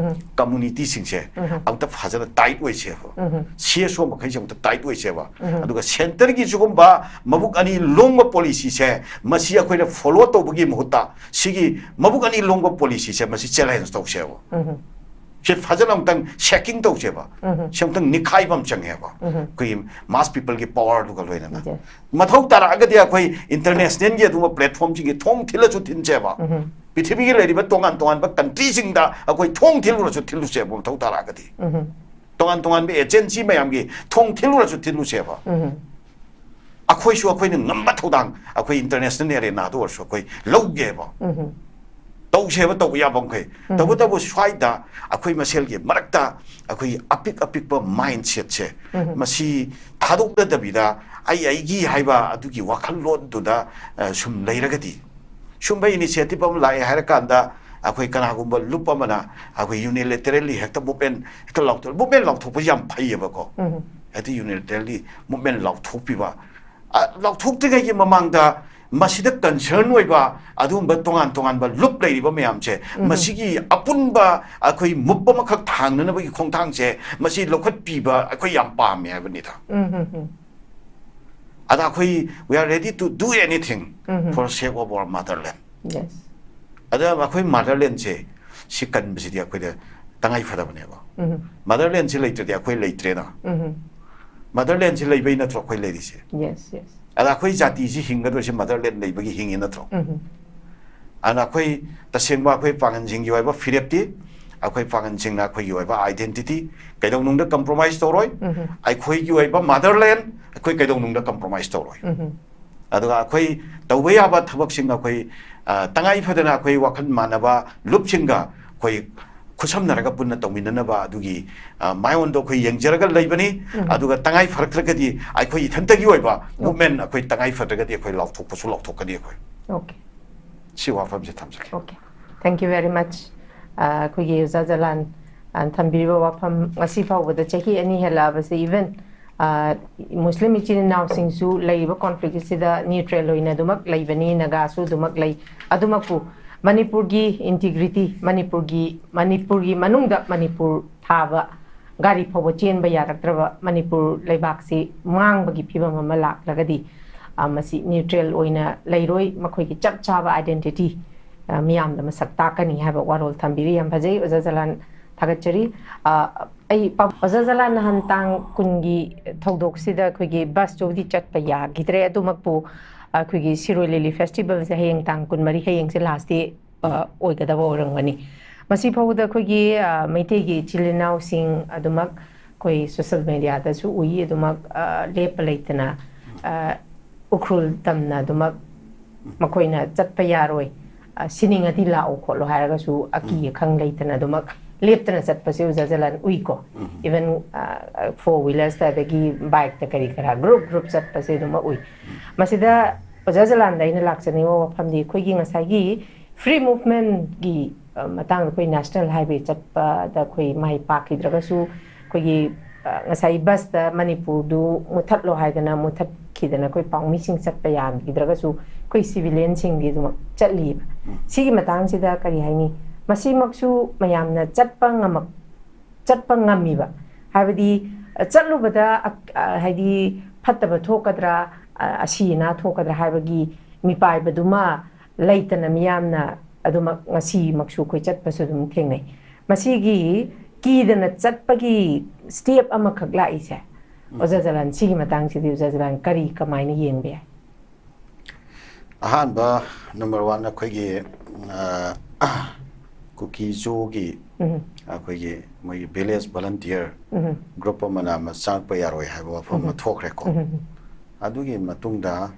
community ꯁꯤꯡꯁꯦ ꯑꯃꯨꯛꯇ ꯐꯖꯅ tight ꯑꯣꯏꯁꯦꯕ꯫ C S O ꯃꯈꯩꯁꯦ ꯑꯃꯨꯛꯇ tight ꯑꯣꯏꯁꯦꯕ꯫ ꯑꯗꯨꯒ centre ꯒꯤ ꯁꯤꯒꯨꯝꯕ ꯃꯕꯨꯛ ꯑꯅꯤ ꯂꯣꯡꯕ policy ꯁꯦ, ꯃꯁꯤ ꯑꯩꯈꯣꯏꯅ follow ꯇꯧꯕꯒꯤ ꯃꯍꯨꯠꯇ ꯁꯤꯒꯤ ꯃꯕꯨꯛ ꯑꯅꯤ ꯂꯣꯡꯕ policy ꯁꯦ ꯃꯁꯤ challenge ꯇꯧꯁꯦꯕ꯫ ꯁꯤ ꯐꯖꯅ ꯑꯃꯨꯛꯇꯪ shaking ꯇꯧꯁꯦꯕ꯫ ꯁꯤ ꯑꯃꯨꯛꯇꯪ ꯅꯤꯛꯈꯥꯏꯕ ꯑꯃ ꯆꯪꯉꯦꯕ꯫ ꯑꯩꯈꯣꯏꯒꯤ mass people ꯒꯤ power ꯗꯨꯒ ꯂꯣꯏꯅꯅ꯫ ꯃꯊꯧ ꯇꯥꯔꯛꯑꯒꯗꯤ ꯑꯩꯈꯣꯏ international ꯒꯤ ꯑꯗꯨꯒꯨꯝꯕ platform ꯁꯤꯡꯒꯤ ꯊꯣꯡ ꯊꯤꯜꯂꯁꯨ ꯊꯤꯟꯁꯦꯕ꯫ ꯄ꯭ꯔꯤꯊꯤꯕꯤꯒꯤ ꯂꯩꯔꯤꯕ ꯇꯣꯉꯥꯟ ꯇꯣꯉꯥꯟꯕ country ꯁꯤꯡꯗ ꯑꯩꯈꯣꯏ ꯊꯣꯡ ꯊꯤꯜꯂꯨꯔꯁꯨ ꯊꯤꯜꯂꯨꯁꯦꯕ, ꯃꯊꯧ ꯇꯥꯔꯛꯑꯒꯗꯤ꯫ ꯇꯣꯉꯥꯟ ꯇꯣꯉꯥꯟꯕ agency ꯃꯌꯥꯝꯒꯤ ꯊꯣꯡ ꯊꯤꯜꯂꯨꯔꯁꯨ ꯊꯤꯜꯂꯨꯁꯦꯕ꯫ ꯑꯩꯈꯣꯏꯁꯨ ꯑꯩꯈꯣꯏꯅ ꯉꯝꯕ ꯊꯧꯗꯥꯡ ꯑꯩꯈꯣꯏ international arena ꯗ ꯑꯣꯏꯔꯁꯨ ꯑꯩꯈꯣꯏ ꯂꯧꯒꯦꯕ꯫ ꯇꯧꯁꯦꯕ, ꯇꯧꯕ ꯌꯥꯕ ꯃꯈꯩ꯫ ꯇꯧꯕꯇꯕꯨ ꯁ꯭ꯋꯥꯏꯗ ꯑꯩꯈꯣꯏ ꯃꯁꯦꯜꯒꯤ ꯃꯔꯛꯇ ꯑꯩꯈꯣꯏꯒꯤ ꯑꯄꯤꯛ ꯑꯄꯤꯛꯄ mindset ꯁꯦ, ꯃꯁꯤ ꯊꯥꯗꯣꯛꯅꯗꯕꯤꯗ ꯑꯩ ꯑꯩꯒꯤ ꯍꯥꯏꯕ ꯑꯗꯨꯒꯤ ꯋꯥꯈꯜꯂꯣꯟꯗꯨꯗ ꯑ, ꯁꯨꯝ ꯂꯩꯔꯒꯗꯤ, ꯁꯨꯝꯕ initiative ꯑꯃ ꯂꯥꯛꯑꯦ ꯍꯥꯏꯔꯀꯥꯟꯗ, ꯑꯩꯈꯣꯏ ꯀꯅꯥꯒꯨꯝꯕ ꯂꯨꯞ ꯑꯃꯅ ꯑꯩꯈꯣꯏ unilaterally ꯍꯦꯛꯇ movement ꯍꯦꯛꯇ ꯂꯥꯎꯊꯣꯛ movement ꯂꯥꯎꯊꯣꯛꯄꯁꯤ ꯌꯥꯝ ꯐꯩꯌꯦꯕꯀꯣ꯫ ꯎꯝ꯫ ꯍꯦꯛꯇ unilaterally movement ꯂꯥꯎꯊꯣꯛꯄꯤꯕ, ꯑ, ꯂꯥꯎꯊꯣꯛꯇ꯭ꯔꯤꯉꯩꯒꯤ ꯃꯃꯥꯡꯗ ꯃꯁꯤꯗ concern ꯑꯣꯏꯕ ꯑꯗꯨꯒꯨꯝꯕ ꯇꯣꯉꯥꯟ ꯇꯣꯉꯥꯟꯕ ꯂꯨꯞ ꯂꯩꯔꯤꯕ ꯃꯌꯥꯝꯁꯦ, ꯎꯝ꯫ ꯃꯁꯤꯒꯤ ꯑꯄꯨꯟꯕ ꯑꯩꯈꯣꯏ move ꯑꯃꯈꯛ ꯊꯥꯡꯅꯅꯕꯒꯤ ꯈꯣꯡꯊꯥꯡꯁꯦ, ꯃꯁꯤ ꯂꯧꯈꯠꯄꯤꯕ ꯑꯩꯈꯣꯏ ꯌꯥꯝ ꯄꯥꯝꯃꯦ ꯍꯥꯏꯕꯅꯤꯗ꯫ ꯎꯝ, ꯎꯝ, ꯎꯝ꯫ ꯑꯗ ꯑꯩꯈꯣꯏ, we are ready to do anything um. For sake of our motherland꯫ Yes꯫ ꯑꯗ ꯑꯩꯈꯣꯏ motherlandꯁꯦ ꯁꯤ ꯀꯟꯕꯁꯤꯗꯤ ꯑꯩꯈꯣꯏꯗ ꯇꯉꯥꯏ ꯐꯗꯕꯅꯦꯕ꯫ ꯎꯝ꯫ Motherlandꯁꯤ ꯂꯩꯇ꯭ꯔꯗꯤ ꯑꯩꯈꯣꯏ ꯂꯩꯇ꯭ꯔꯦꯅ꯫ ꯎꯝ꯫ Motherlandꯁꯤ ꯂꯩꯕꯩ ꯅꯠꯇ꯭ꯔꯣ ꯑꯩꯈꯣꯏ ꯂꯩꯔꯤꯁꯦ? Yes, yes꯫ ꯑꯗ ꯑꯩꯈꯣꯏ ꯖꯥꯇꯤꯁꯤ ꯍꯤꯡꯒꯗꯣꯏꯁꯦ motherland ꯂꯩꯕꯒꯤ ꯍꯤꯡꯉꯤ ꯅꯠꯇ꯭ꯔꯣ? ꯎꯝ꯫ ꯑꯗꯨꯅ ꯑꯩꯈꯣꯏ ꯇꯁꯦꯡꯕ ꯑꯩꯈꯣꯏ ꯄꯥꯡꯒꯟꯁꯤꯡꯒꯤ ꯑꯣꯏꯕ ꯐꯤꯔꯦꯞꯇꯤ, ꯑꯩꯈꯣꯏ ꯄꯥꯡꯒꯟꯁꯤꯡꯅ ꯑꯩꯈꯣꯏꯒꯤ ꯑꯣꯏꯕ identity ꯀꯩꯗꯧꯅꯨꯡꯗ compromise ꯇꯧꯔꯣꯏ꯫ ꯎꯝ꯫ ꯑꯩꯈꯣꯏꯒꯤ ꯑꯣꯏꯕ motherland ꯑꯩꯈꯣꯏ ꯀꯩꯗꯧꯅꯨꯡꯗ compromise ꯇꯧꯔꯣꯏ꯫ ꯎꯝ꯫ ꯑꯗꯨꯒ ꯑꯩꯈꯣꯏ ꯇꯧꯕ ꯌꯥꯕ ꯊꯕꯛꯁꯤꯡ ꯑꯩꯈꯣꯏ, ꯑ, ꯇꯉꯥꯏ ꯐꯗꯅ ꯑꯩꯈꯣꯏ ꯋꯥꯈꯜ ꯃꯥꯟꯅꯕ ꯂꯨꯞꯁꯤꯡꯒ ꯑꯩꯈꯣꯏ ꯈꯨꯠꯁꯝꯅꯔꯒ ꯄꯨꯟꯅ ꯇꯧꯃꯤꯟꯅꯅꯕ ꯑꯗꯨꯒꯤ, ꯑ, ꯃꯥꯏꯑꯣꯟꯗꯣ ꯑꯩꯈꯣꯏ ꯌꯦꯡꯖꯔꯒ ꯂꯩꯕꯅꯤ꯫ ꯎꯝ꯫ ꯑꯗꯨꯒ ꯇꯉꯥꯏ ꯐꯔꯛꯇ꯭ꯔꯒꯗꯤ ꯑꯩꯈꯣꯏ ꯏꯊꯟꯇꯒꯤ ꯑꯣꯏꯕ ꯎꯝ꯫ Movement ꯑꯩꯈꯣꯏ ꯇꯉꯥꯏ ꯐꯗ꯭ꯔꯒꯗꯤ ꯑꯩꯈꯣꯏ ꯂꯥꯎꯊꯣꯛꯄꯁꯨ ꯂꯥꯎꯊꯣꯛꯀꯅꯤ ꯑꯩꯈꯣꯏ꯫ Okay꯫ ꯁꯤ ꯋꯥꯐꯝꯁꯦ ꯊꯝꯖꯒꯦ꯫ Okay꯫ Thank you very much꯫ ꯑ, ꯑꯩꯈꯣꯏꯒꯤ ꯑꯣꯖꯥ ꯖꯂꯥꯟ, ꯑ, ꯊꯝꯕꯤꯔꯤꯕ ꯋꯥꯐꯝ, ꯉꯁꯤ ꯐꯥꯎꯕꯗ ꯆꯍꯤ ꯑꯅꯤ ꯍꯦꯜꯂꯛꯑꯕꯁꯦ, even, ꯑ, ꯃꯨꯁꯂꯤꯝ ꯏꯆꯤꯜ ꯏꯅꯥꯎꯁꯤꯡꯁꯨ ꯂꯩꯔꯤꯕ conflict ꯑꯁꯤꯗ neutral ꯑꯣꯏꯅ ꯑꯗꯨꯃꯛ ꯂꯩꯕꯅꯤ, ꯅꯥꯒꯥꯁꯨ ꯑꯗꯨꯃꯛ ꯂꯩ꯫ ꯑꯗꯨꯃꯛꯄꯨ ꯃꯅꯤꯄꯨꯔꯒꯤ integrity, ꯃꯅꯤꯄꯨꯔꯒꯤ, ꯃꯅꯤꯄꯨꯔꯒꯤ ꯃꯅꯨꯡꯗ ꯃꯅꯤꯄꯨꯔ ꯊꯥꯕ ꯒꯥꯔꯤ ꯐꯥꯎꯕ ꯆꯦꯟꯕ ꯌꯥꯔꯛꯇ꯭ꯔꯕ ꯃꯅꯤꯄꯨꯔ ꯂꯩꯕꯥꯛꯁꯤ ꯃꯥꯡꯕꯒꯤ ꯐꯤꯕꯝ ꯑꯃ ꯂꯥꯛꯂꯒꯗꯤ, ꯑ, ꯃꯁꯤ neutral ꯑꯣꯏꯅ ꯂꯩꯔꯣꯏ, ꯃꯈꯣꯏꯒꯤ ꯆꯞ ꯆꯥꯕ identity, ꯑ, ꯃꯤꯌꯥꯝꯗ ꯃꯁꯛ ꯇꯥꯛꯀꯅꯤ ꯍꯥꯏꯕ ꯋꯥꯔꯣꯜ ꯊꯝꯕꯤꯔꯤ꯫ ꯌꯥꯝ ꯐꯖꯩ, ꯑꯣꯖꯥ ꯖꯂꯥꯟ, ꯊꯥꯒꯠꯆꯔꯤ꯫ ꯑ, ꯑꯩ ꯄꯥ-, ꯑꯣꯖꯥ ꯖꯂꯥꯟ, ꯅꯍꯥꯟ ꯇꯥꯡ ꯀꯨꯟꯒꯤ ꯊꯧꯗꯣꯛꯁꯤꯗ ꯑꯩꯈꯣꯏꯒꯤ busꯇꯨꯕꯨꯗꯤ ꯆꯠꯄ ꯌꯥꯈꯤꯗ꯭ꯔꯦ, ꯑꯗꯨꯃꯛꯄꯨ ꯑꯩꯈꯣꯏꯒꯤ ꯁꯤꯔꯣꯏ ꯂꯤꯂꯤ festivalꯁꯦ ꯍꯌꯦꯡ ꯇꯥꯡ ꯀꯨꯟꯃꯔꯤ, ꯍꯌꯦꯡꯁꯦ last day, ꯑ, ꯑꯣꯏꯒꯗꯕ ꯑꯣꯏꯔꯝꯒꯅꯤ꯫ ꯃꯁꯤ ꯐꯥꯎꯕꯗ ꯑꯩꯈꯣꯏꯒꯤ, ꯑ, ꯃꯩꯇꯩꯒꯤ ꯏꯆꯤꯜ ꯏꯅꯥꯎꯁꯤꯡ ꯑꯗꯨꯃꯛ ꯑꯩꯈꯣꯏ social mediaꯗꯁꯨ ꯎꯏ, ꯑꯗꯨꯃꯛ, ꯑ, ꯂꯦꯞꯄ ꯂꯩꯇꯅ, ꯑ, ꯎꯈ꯭ꯔꯨꯜ ꯇꯝꯅ ꯑꯗꯨꯃꯛ ꯃꯈꯣꯏꯅ ꯆꯠꯄ ꯌꯥꯔꯣꯏ, ꯑ, ꯁꯤꯅꯤꯡꯉꯗꯤ ꯂꯥꯛꯑꯣ ꯈꯣꯠꯂꯣ ꯍꯥꯏꯔꯒꯁꯨ ꯑꯀꯤ ꯎꯝ꯫ ꯑꯈꯪ ꯂꯩꯇꯅ ꯑꯗꯨꯃꯛ ꯂꯦꯞꯇꯅ ꯆꯠꯄꯁꯦ ꯑꯣꯖꯥ ꯖꯂꯥꯟ ꯎꯏꯀꯣ꯫ ꯏꯚꯟ ꯐꯣꯔ ꯋꯤꯂꯔꯁꯇ, ꯑꯗꯒꯤ ꯕꯥꯏꯛꯇ, ꯀꯔꯤ ꯀꯔꯥ ꯒ꯭ꯔꯨꯞ ꯒ꯭ꯔꯨꯞ ꯆꯠꯄꯁꯦ ꯑꯗꯨꯃꯛ ꯎꯏ꯫ ꯃꯁꯤꯗ ꯑꯣꯖꯥ ꯖꯂꯥꯟꯗ ꯑꯩꯅ ꯂꯥꯛꯆꯅꯤꯡꯕ ꯋꯥꯐꯝꯗꯤ, ꯑꯩꯈꯣꯏꯒꯤ ꯉꯁꯥꯏꯒꯤ ꯐ꯭ꯔꯤ ꯃꯨꯚꯃꯦꯟꯠꯀꯤ ꯃꯇꯥꯡꯗ, ꯑꯩꯈꯣꯏ ꯅꯦꯁꯅꯦꯜ ꯍꯥꯏꯋꯦ ꯆꯠꯄꯗ ꯑꯩꯈꯣꯏ ꯃꯥꯏ ꯄꯥꯛꯈꯤꯗ꯭ꯔꯒꯁꯨ, ꯑꯩꯈꯣꯏꯒꯤ ꯉꯁꯥꯏ ꯕꯁꯇ ꯃꯅꯤꯄꯨꯔꯗꯨ ꯃꯨꯊꯠꯂꯣ ꯍꯥꯏꯗꯅ ꯃꯨꯊꯠꯈꯤꯗꯅ ꯑꯩꯈꯣꯏ ꯄꯥꯎꯃꯤꯁꯤꯡ ꯆꯠꯄ ꯌꯥꯈꯤꯗ꯭ꯔꯒꯁꯨ, ꯑꯩꯈꯣꯏ ꯁꯤꯚꯤꯂꯤꯌꯟꯁꯤꯡꯗꯤ ꯑꯗꯨꯃꯛ ꯆꯠꯂꯤꯕ꯫ ꯁꯤꯒꯤ ꯃꯇꯥꯡꯁꯤꯗ ꯀꯔꯤ ꯍꯥꯏꯅꯤ? ꯃꯁꯤꯃꯛꯁꯨ ꯃꯌꯥꯝꯅ ꯆꯠꯄ ꯉꯝꯃꯛ ꯆꯠꯄ ꯉꯝꯃꯤꯕ? ꯍꯥꯏꯕꯗꯤ, ꯑ, ꯆꯠꯂꯨꯕꯗ, ꯑ, ꯑ, ꯍꯥꯏꯗꯤ, ꯐꯠꯇꯕ ꯊꯣꯛꯀꯗ꯭ꯔꯥ, ꯑ, ꯑꯁꯤ ꯑꯅꯥ ꯊꯣꯛꯀꯗ꯭ꯔꯥ ꯍꯥꯏꯕꯒꯤ ꯃꯤꯄꯥꯏꯕꯗꯨꯃ ꯂꯩꯇꯅ ꯃꯤꯌꯥꯝꯅ ꯑꯗꯨꯃꯛ ꯉꯁꯤꯃꯛꯁꯨ ꯑꯩꯈꯣꯏ ꯆꯠꯄꯁꯨ ꯑꯗꯨꯝ ꯊꯦꯡꯅꯩ꯫ ꯃꯁꯤꯒꯤ ꯀꯤꯗꯅ ꯆꯠꯄꯒꯤ ꯁ꯭ꯇꯦꯞ ꯑꯃꯈꯛ ꯂꯥꯛꯏꯁꯦ, ꯑꯣꯖꯥ ꯖꯂꯥꯟ, ꯁꯤꯒꯤ ꯃꯇꯥꯡꯁꯤꯗꯤ ꯑꯣꯖꯥ ꯖꯂꯥꯟ ꯀꯔꯤ, ꯀꯃꯥꯏꯅ ꯌꯦꯡꯕ ꯌꯥꯏ? ꯑꯍꯥꯟꯕ, ꯅꯝꯕꯔ ꯋꯥꯟ, ꯑꯩꯈꯣꯏꯒꯤ, ꯑ, ꯀꯨꯀꯤ ꯖꯣꯒꯤ, ꯑꯩꯈꯣꯏꯒꯤ ꯃꯣꯏꯒꯤ ꯚꯤꯂꯦꯖ ꯚꯣꯂꯟꯇꯤꯌꯔ ꯒ꯭ꯔꯨꯞ ꯑꯃꯅ ꯑꯃ ꯆꯪꯉꯛꯄ ꯌꯥꯔꯣꯏ ꯍꯥꯏꯕ ꯋꯥꯐꯝ ꯑꯃ ꯊꯣꯛꯈ꯭ꯔꯦꯀꯣ꯫ ꯑꯗꯨꯒꯤ ꯃꯇꯨꯡꯗ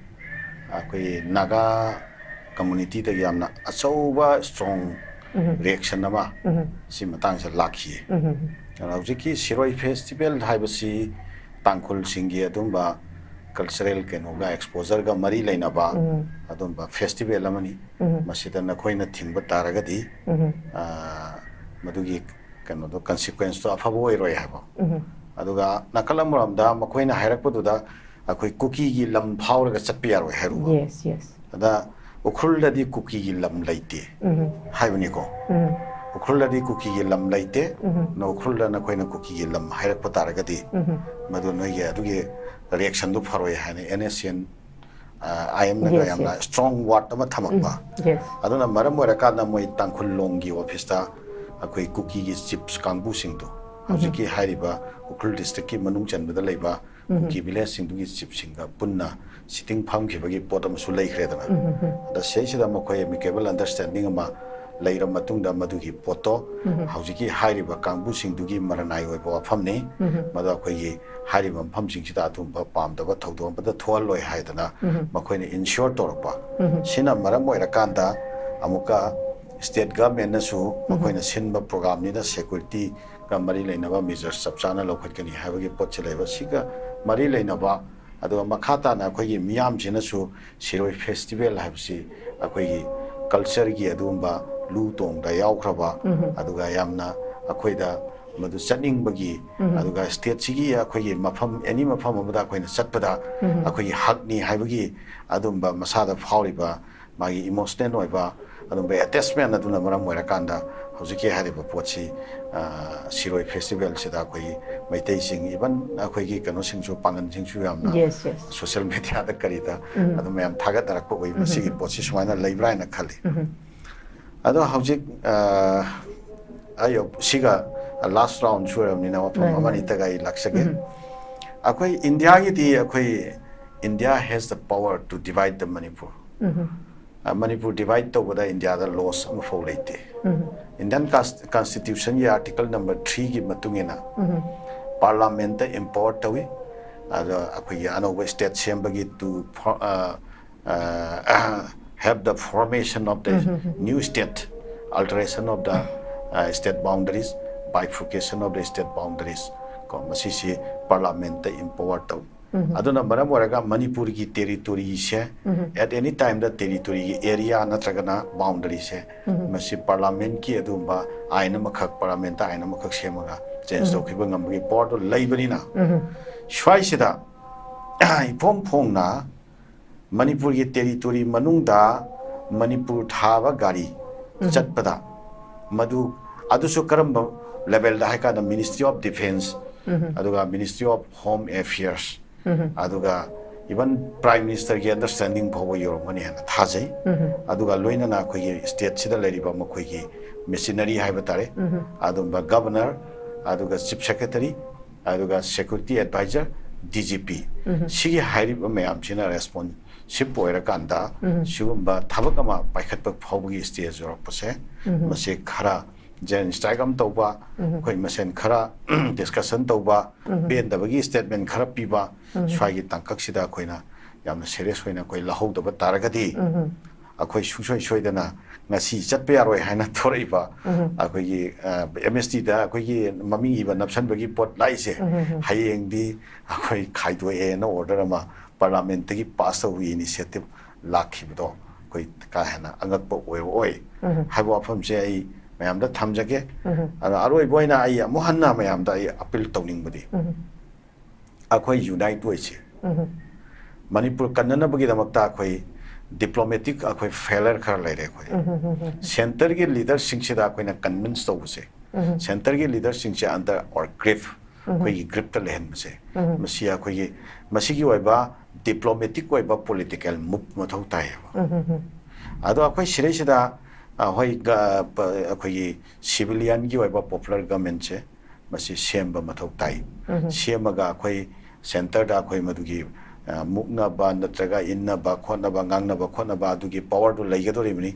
ꯑꯩꯈꯣꯏ ꯅꯥꯒꯥ ꯀꯝꯃꯨꯅꯤꯇꯤꯗꯒꯤ ꯌꯥꯝꯅ ꯑꯆꯧꯕ ꯁ꯭ꯇ꯭ꯔꯣꯡ ꯔꯤꯌꯦꯛꯁꯟ ꯑꯃ ꯁꯤ ꯃꯇꯥꯡꯁꯤꯗ ꯂꯥꯛꯈꯤ꯫ ꯑꯗꯨꯅ ꯍꯧꯖꯤꯛꯀꯤ ꯁꯤꯔꯣꯏ ꯐꯦꯁꯇꯤꯚꯦꯜ ꯍꯥꯏꯕꯁꯤ ꯇꯥꯡꯈꯨꯜꯁꯤꯡꯒꯤ ꯑꯗꯨꯝꯕ ꯀꯜꯆꯔꯦꯜ ꯀꯩꯅꯣꯒ ꯑꯦꯛꯁꯄꯣꯖꯔꯒ ꯃꯔꯤ ꯂꯩꯅꯕ ꯑꯗꯨꯝꯕ ꯐꯦꯁꯇꯤꯚꯦꯜ ꯑꯃꯅꯤ꯫ ꯃꯁꯤꯗ ꯅꯈꯣꯏꯅ ꯊꯤꯡꯕ ꯇꯥꯔꯒꯗꯤ, ꯑ, ꯃꯗꯨꯒꯤ ꯀꯩꯅꯣꯗꯣ, ꯀꯟꯁꯤꯀ꯭ꯋꯦꯟꯁꯇꯣ ꯑꯐꯕ ꯑꯣꯏꯔꯣꯏ ꯍꯥꯏꯕ꯫ ꯑꯗꯨꯒ ꯅꯥꯀꯜ ꯑꯃꯔꯣꯝꯗ ꯃꯈꯣꯏꯅ ꯍꯥꯏꯔꯛꯄꯗꯨꯗ ꯑꯩꯈꯣꯏ ꯀꯨꯀꯤꯒꯤ ꯂꯝ ꯐꯥꯎꯔꯒ ꯆꯠꯄ ꯌꯥꯔꯣꯏ ꯍꯥꯏꯔꯨꯕ꯫ Yes, yes. ꯑꯗ ꯎꯈ꯭ꯔꯨꯜꯗꯗꯤ ꯀꯨꯀꯤꯒꯤ ꯂꯝ ꯂꯩꯇꯦ ꯍꯥꯏꯕꯅꯤꯀꯣ꯫ ꯎꯈ꯭ꯔꯨꯜꯗꯗꯤ ꯀꯨꯀꯤꯒꯤ ꯂꯝ ꯂꯩꯇꯦ꯫ ꯅ ꯎꯈ꯭ꯔꯨꯜꯗ ꯅꯈꯣꯏꯅ ꯀꯨꯀꯤꯒꯤ ꯂꯝ ꯍꯥꯏꯔꯛꯄ ꯇꯥꯔꯒꯗꯤ, ꯃꯗꯨ ꯅꯣꯏꯒꯤ ꯑꯗꯨꯒꯤ ꯔꯤꯌꯦꯛꯁꯟꯗꯨ ꯐꯔꯣꯏ ꯍꯥꯏꯅ N S C N, I ꯑꯦꯝꯅꯒ Yes, ꯌꯥꯝꯅ yes. ꯁ꯭ꯇ꯭ꯔꯣꯡ ꯋꯥꯔꯗ ꯑꯃ ꯊꯝꯃꯛꯄ꯫ ꯌꯦꯁ꯫ ꯑꯗꯨꯅ ꯃꯔꯝ ꯑꯣꯏꯔꯀꯥꯟꯗ ꯃꯣꯏ ꯇꯥꯡꯈꯨꯜ ꯂꯣꯡꯒꯤ ꯑꯣꯐꯤꯁꯇ ꯑꯩꯈꯣꯏ ꯀꯨꯀꯤꯒꯤ ꯆꯤꯐꯁ ꯀꯥꯡꯕꯨꯁꯤꯡꯗꯣ, ꯍꯧꯖꯤꯛꯀꯤ ꯍꯥꯏꯔꯤꯕ ꯎꯈ꯭ꯔꯨꯜ ꯗꯤꯁꯇ꯭ꯔꯤꯛꯀꯤ ꯃꯅꯨꯡ ꯆꯟꯕꯗ ꯂꯩꯕ ꯀꯨꯀꯤ ꯚꯤꯂꯦꯖꯁꯤꯡꯗꯨꯒꯤ ꯆꯤꯐꯁꯤꯡꯒ ꯄꯨꯟꯅ ꯁꯤꯇꯤꯡ ꯐꯝꯈꯤꯕꯒꯤ ꯄꯣꯠ ꯑꯃꯁꯨ ꯂꯩꯈ꯭ꯔꯦꯗꯅ꯫ ꯑꯗ ꯁꯤꯗꯩꯁꯤꯗ ꯃꯈꯣꯏ ꯑꯦꯃꯤꯀꯦꯕꯜ ꯑꯟꯗꯔꯁ꯭ꯇꯦꯟꯗꯤꯡ ꯑꯃ ꯂꯩꯔ ꯃꯇꯨꯡꯗ ꯃꯗꯨꯒꯤ ꯄꯣꯠꯇꯣ ꯍꯧꯖꯤꯛꯀꯤ ꯍꯥꯏꯔꯤꯕ ꯀꯥꯡꯕꯨꯁꯤꯡꯗꯨꯒꯤ ꯃꯔꯅꯥꯏ ꯑꯣꯏꯕ ꯋꯥꯐꯝꯅꯤ꯫ ꯃꯗꯨ ꯑꯩꯈꯣꯏꯒꯤ ꯍꯥꯏꯔꯤꯕ ꯃꯐꯝꯁꯤꯡꯁꯤꯗ ꯑꯗꯨꯒꯨꯝꯕ ꯄꯥꯝꯗꯕ ꯊꯧꯗꯣꯛ ꯑꯃꯠꯇ ꯊꯣꯛꯍꯜꯂꯣꯏ ꯍꯥꯏꯗꯅ ꯃꯈꯣꯏꯅ ꯏꯟꯁ꯭ꯌꯣꯔ ꯇꯧꯔꯛꯄ꯫ ꯁꯤꯅ ꯃꯔꯝ ꯑꯣꯏꯔꯀꯥꯟꯗ ꯑꯃꯨꯛꯀ ꯁ꯭ꯇꯦꯠ ꯒꯚꯔꯟꯃꯦꯟꯠꯅꯁꯨ ꯃꯈꯣꯏꯅ ꯁꯤꯟꯕ ꯄ꯭ꯔꯣꯒ꯭ꯔꯥꯝꯅꯤꯅ ꯁꯦꯀ꯭ꯌꯨꯔꯤꯇꯤꯒ ꯃꯔꯤ ꯂꯩꯅꯕ ꯃꯦꯖꯔꯁ ꯆꯞ ꯆꯥꯅ ꯂꯧꯈꯠꯀꯅꯤ ꯍꯥꯏꯕꯒꯤ ꯄꯣꯠꯁꯤ ꯂꯩꯕ꯫ ꯁꯤꯒ ꯃꯔꯤ ꯂꯩꯅꯕ, ꯑꯗꯨꯒ ꯃꯈꯥ ꯇꯥꯅ ꯑꯩꯈꯣꯏꯒꯤ ꯃꯤꯌꯥꯝꯁꯤꯅꯁꯨ ꯁꯤꯔꯣꯏ ꯐꯦꯁꯇꯤꯚꯦꯜ ꯍꯥꯏꯕꯁꯤ ꯑꯩꯈꯣꯏꯒꯤ ꯀꯜꯆꯔꯒꯤ ꯑꯗꯨꯒꯨꯝꯕ ꯂꯨ ꯇꯣꯡꯗ ꯌꯥꯎꯈ꯭ꯔꯕ, ꯑꯗꯨꯒ ꯌꯥꯝꯅ ꯑꯩꯈꯣꯏꯗ ꯃꯗꯨ ꯆꯠꯅꯤꯡꯕꯒꯤ, ꯑꯗꯨꯒ ꯁ꯭ꯇꯦꯠꯁꯤꯒꯤ ꯑꯩꯈꯣꯏꯒꯤ ꯃꯐꯝ, ꯑꯦꯅꯤ ꯃꯐꯝ ꯑꯃꯗ ꯑꯩꯈꯣꯏꯅ ꯆꯠꯄꯗ ꯑꯩꯈꯣꯏꯒꯤ ꯍꯛꯅꯤ ꯍꯥꯏꯕꯒꯤ ꯑꯗꯨꯝꯕ ꯃꯁꯥꯗ ꯐꯥꯎꯔꯤꯕ ꯃꯥꯒꯤ ꯏꯃꯣꯁꯅꯦꯜ ꯑꯣꯏꯕ ꯑꯗꯨꯝꯕ ꯑꯦꯇꯦꯆꯃꯦꯟ ꯑꯗꯨꯅ ꯃꯔꯝ ꯑꯣꯏꯔꯀꯥꯟꯗ ꯍꯧꯖꯤꯛꯀꯤ ꯍꯥꯏꯔꯤꯕ ꯄꯣꯠꯁꯤ, ꯑ, ꯁꯤꯔꯣꯏ ꯐꯦꯁꯇꯤꯚꯦꯜꯁꯤꯗ ꯑꯩꯈꯣꯏꯒꯤ ꯃꯩꯇꯩꯁꯤꯡ, ꯏꯚꯟ ꯑꯩꯈꯣꯏꯒꯤ ꯀꯩꯅꯣꯁꯤꯡꯁꯨ, ꯄꯥꯡꯒꯟꯁꯤꯡꯁꯨ ꯌꯥꯝꯅ Yes, yes. ꯁꯣꯁꯤꯌꯦꯜ ꯃꯦꯗꯤꯌꯥꯗ ꯀꯔꯤꯗ ꯑꯗꯨꯝ ꯃꯌꯥꯝ ꯊꯥꯒꯠꯅꯔꯛꯄ ꯎꯏ꯫ ꯃꯁꯤꯒꯤ ꯄꯣꯠꯁꯤ ꯁꯨꯃꯥꯏꯅ ꯂꯩꯕ꯭ꯔꯥ ꯍꯥꯏꯅ ꯈꯜꯂꯤ꯫ ꯑꯗꯣ ꯍꯧꯖꯤꯛ, ꯑ, ꯑꯩ ꯁꯤꯒ ꯂꯥꯁ ꯔꯥꯎꯟꯁꯨ ꯑꯣꯏꯔꯕꯅꯤꯅ ꯋꯥꯐꯝ ꯃꯥꯅꯤ, ꯃꯥꯅꯤ꯫ ꯑꯃꯅꯤꯇꯒ ꯑꯩ ꯂꯥꯛꯆꯒꯦ꯫ ꯑꯩꯈꯣꯏ ꯏꯟꯗꯤꯌꯥꯒꯤꯗꯤ ꯑꯩꯈꯣꯏ, India has the power to divide the Manipur. ꯑ, ꯃꯅꯤꯄꯨꯔ ꯗꯤꯚꯥꯏꯠ ꯇꯧꯕꯗ ꯏꯟꯗꯤꯌꯥꯗ ꯂꯣꯁ ꯑꯃꯐꯥꯎ ꯂꯩꯇꯦ꯫ ꯏꯟꯗꯤꯌꯟ ꯀꯟꯁꯇꯤꯇ꯭ꯌꯨꯁꯟꯒꯤ ꯑꯥꯔꯇꯤꯀꯜ ꯅꯝꯕꯔ ꯊ꯭ꯔꯤꯒꯤ ꯃꯇꯨꯡ ꯏꯟꯅ ꯄꯥꯔꯂꯥꯃꯦꯟꯠꯇ ꯏꯝꯄꯥꯋꯔ ꯇꯧꯏ꯫ ꯑꯗꯣ ꯑꯩꯈꯣꯏꯒꯤ ꯑꯅꯧꯕ ꯁ꯭ꯇꯦꯠ ꯁꯦꯝꯕꯒꯤ to for- ꯑ, ꯑ, have the formation of the new state, alteration of the, ꯑ, state boundaries, bifurcation of the state boundaries, ꯀꯣ, ꯃꯁꯤꯁꯤ ꯄꯥꯔꯂꯥꯃꯦꯟꯠꯇ ꯏꯝꯄꯥꯋꯔ ꯇꯧꯏ꯫ ꯑꯗꯨꯅ ꯃꯔꯝ ꯑꯣꯏꯔꯒ ꯃꯅꯤꯄꯨꯔꯒꯤ ꯇꯦꯔꯤꯇꯣꯔꯤꯁꯦ, at any time ꯗ ꯇꯦꯔꯤꯇꯣꯔꯤꯒꯤ ꯑꯦꯔꯤꯌꯥ ꯅꯠꯇ꯭ꯔꯒꯅ ꯕꯥꯎꯟꯗꯔꯤꯁꯦ, ꯃꯁꯤ ꯄꯥꯔꯂꯥꯃꯦꯟꯠꯀꯤ ꯑꯗꯨꯒꯨꯝꯕ ꯑꯥꯏꯟ ꯑꯃꯈꯛ, ꯄꯥꯔꯂꯥꯃꯦꯟꯠꯇ ꯑꯥꯏꯟ ꯑꯃꯈꯛ ꯁꯦꯝꯃꯒ ꯆꯦꯟꯖ ꯇꯧꯈꯤꯕ ꯉꯝꯕꯒꯤ ꯄꯥꯋꯔꯗꯨ ꯂꯩꯕꯅꯤꯅ, ꯁ꯭ꯋꯥꯏꯁꯤꯗ ꯏꯐꯣꯡ ꯐꯣꯡꯅ ꯃꯅꯤꯄꯨꯔꯒꯤ ꯇꯦꯔꯤꯇꯣꯔꯤ ꯃꯅꯨꯡꯗ ꯃꯅꯤꯄꯨꯔ ꯊꯥꯕ ꯒꯥꯔꯤ ꯆꯠꯄꯗ, ꯃꯗꯨ, ꯑꯗꯨꯁꯨ ꯀꯔꯝꯕ ꯂꯦꯚꯦꯜꯗ ꯍꯥꯏ ꯀꯥꯟꯗ Ministry of Defence, ꯑꯗꯨꯒ Ministry of Home Affairs, ꯑꯗꯨꯒ ꯏꯚꯟ ꯄ꯭ꯔꯥꯏꯝ ꯃꯤꯅꯤꯁꯇꯔꯒꯤ ꯑꯟꯗꯔꯁ꯭ꯇꯦꯟꯗꯤꯡ ꯐꯥꯎꯕ ꯌꯧꯔꯝꯒꯅꯤ ꯍꯥꯏꯅ ꯊꯥꯖꯩ꯫ ꯑꯗꯨꯒ ꯂꯣꯏꯅꯅ ꯑꯩꯈꯣꯏꯒꯤ ꯁ꯭ꯇꯦꯠꯁꯤꯗ ꯂꯩꯔꯤꯕ ꯃꯈꯣꯏꯒꯤ ꯃꯦꯆꯤꯅꯔꯤ ꯍꯥꯏꯕ ꯇꯥꯔꯦ, ꯑꯗꯨꯝꯕ ꯒꯕꯅꯔ, ꯑꯗꯨꯒ ꯆꯤꯐ ꯁꯦꯀ꯭ꯔꯦꯇꯔꯤ, ꯑꯗꯨꯒ security adviser, D G P, ꯁꯤꯒꯤ ꯍꯥꯏꯔꯤꯕ ꯃꯌꯥꯝꯁꯤꯅ ꯔꯦꯁꯄꯣꯟꯁꯤꯞ ꯑꯣꯏꯔꯀꯥꯟꯗ ꯁꯤꯒꯨꯝꯕ ꯊꯕꯛ ꯑꯃ ꯄꯥꯏꯈꯠꯄ ꯐꯥꯎꯕꯒꯤ ꯁ꯭ꯇꯦꯖ ꯌꯧꯔꯛꯄꯁꯦ, ꯃꯁꯤ ꯈꯔ ꯖꯦꯅꯔꯦꯜ ꯁ꯭ꯇ꯭ꯔꯥꯏꯛ ꯑꯃ ꯇꯧꯕ, ꯑꯩꯈꯣꯏ ꯃꯁꯦꯟ ꯈꯔ ꯗꯤꯁꯀꯁꯟ ꯇꯧꯕ, ꯄꯦꯟꯗꯕꯒꯤ ꯁ꯭ꯇꯦꯠꯃꯦꯟ ꯈꯔ ꯄꯤꯕ, ꯁ꯭ꯋꯥꯏꯒꯤ ꯇꯥꯡꯀꯛꯁꯤꯗ ꯑꯩꯈꯣꯏꯅ ꯌꯥꯝꯅ ꯁꯦꯔꯤꯌꯁ ꯑꯣꯏꯅ ꯑꯩꯈꯣꯏ ꯂꯧꯍꯧꯗꯕ ꯇꯥꯔꯒꯗꯤ, ꯑꯩꯈꯣꯏ ꯁꯨꯡꯁꯣꯏ ꯁꯣꯏꯗꯅ ꯉꯁꯤ ꯆꯠꯄ ꯌꯥꯔꯣꯏ ꯍꯥꯏꯅ ꯊꯣꯔꯛꯏꯕ ꯑꯩꯈꯣꯏꯒꯤ ꯑꯦꯝ ꯑꯦꯁ ꯇꯤꯗ ꯑꯩꯈꯣꯏꯒꯤ ꯃꯃꯤꯡ ꯏꯕ ꯅꯞꯁꯟꯕꯒꯤ ꯄꯣꯠ ꯂꯥꯛꯏꯁꯦ, ꯍꯌꯦꯡꯗꯤ ꯑꯩꯈꯣꯏ ꯈꯥꯏꯗꯣꯛꯑꯦꯅ ꯑꯣꯔꯗꯔ ꯑꯃ ꯄꯥꯔꯂꯥꯃꯦꯟꯠꯇꯒꯤ ꯄꯥꯁ ꯇꯧꯕꯒꯤ ꯏꯅꯤꯁꯤꯌꯦꯇꯤꯚ ꯂꯥꯛꯈꯤꯕꯗꯣ ꯑꯩꯈꯣꯏ ꯀꯥ ꯍꯦꯟꯅ ꯑꯉꯛꯄ ꯑꯣꯏꯔꯛꯑꯣꯏ ꯍꯥꯏꯕ ꯋꯥꯐꯝꯁꯦ ꯑꯩ ꯃꯌꯥꯝꯗ ꯊꯝꯖꯒꯦ꯫ ꯑꯗꯣ ꯑꯔꯣꯏꯕ ꯑꯣꯏꯅ ꯑꯩ ꯑꯃꯨꯛ ꯍꯟꯅ ꯃꯌꯥꯝꯗ ꯑꯩ ꯑꯄꯤꯜ ꯇꯧꯅꯤꯡꯕꯗꯤ, ꯑꯩꯈꯣꯏ ꯌꯨꯅꯥꯏꯠ ꯑꯣꯏꯁꯦ꯫ ꯃꯅꯤꯄꯨꯔ ꯀꯟꯅꯅꯕꯒꯤꯗꯃꯛꯇ ꯑꯩꯈꯣꯏ ꯗꯤꯄ꯭ꯂꯣꯃꯦꯇꯤꯛ ꯑꯩꯈꯣꯏ ꯐꯦꯂꯔ ꯈꯔ ꯂꯩꯔꯦ ꯑꯩꯈꯣꯏ꯫ ꯁꯦꯟꯇꯔꯒꯤ ꯂꯤꯗꯔꯁꯤꯡꯁꯤꯗ ꯑꯩꯈꯣꯏꯅ ꯀꯟꯚꯤꯟꯁ ꯇꯧꯕꯁꯦ, ꯁꯦꯟꯇꯔꯒꯤ ꯂꯤꯗꯔꯁꯤꯡꯁꯦ under our grip, ꯑꯩꯈꯣꯏꯒꯤ ꯒ꯭ꯔꯤꯞꯇ ꯂꯩꯍꯟꯕꯁꯦ, ꯃꯁꯤ ꯑꯩꯈꯣꯏꯒꯤ, ꯃꯁꯤꯒꯤ ꯑꯣꯏꯕ ꯗꯤꯄ꯭ꯂꯣꯃꯦꯇꯤꯛ ꯑꯣꯏꯕ ꯄꯣꯂꯤꯇꯤꯀꯦꯜ ꯃꯨꯚ ꯃꯊꯧ ꯇꯥꯏꯌꯦꯕ꯫ ꯑꯗꯣ ꯑꯩꯈꯣꯏ ꯁꯤꯗꯩꯁꯤꯗ, ꯑ, ꯍꯣꯏ, ꯒ-, ꯄ-, ꯑꯩꯈꯣꯏꯒꯤ ꯁꯤꯚꯤꯂꯤꯌꯟꯒꯤ ꯑꯣꯏꯕ ꯄꯣꯄꯨꯂꯔ ꯒꯃꯦꯟꯁꯦ ꯃꯁꯤ ꯁꯦꯝꯕ ꯃꯊꯧ ꯇꯥꯏ꯫ ꯁꯦꯝꯃꯒ ꯑꯩꯈꯣꯏ ꯁꯦꯟꯇꯔꯗ ꯑꯩꯈꯣꯏ ꯃꯗꯨꯒꯤ, ꯑ, ꯃꯨꯛꯅꯕ ꯅꯠꯇ꯭ꯔꯒ ꯏꯟꯅꯕ ꯈꯣꯠꯅꯕ, ꯉꯥꯡꯅꯕ ꯈꯣꯠꯅꯕ ꯑꯗꯨꯒꯤ ꯄꯋꯥꯔꯗꯨ ꯂꯩꯒꯗꯧꯔꯤꯕꯅꯤ꯫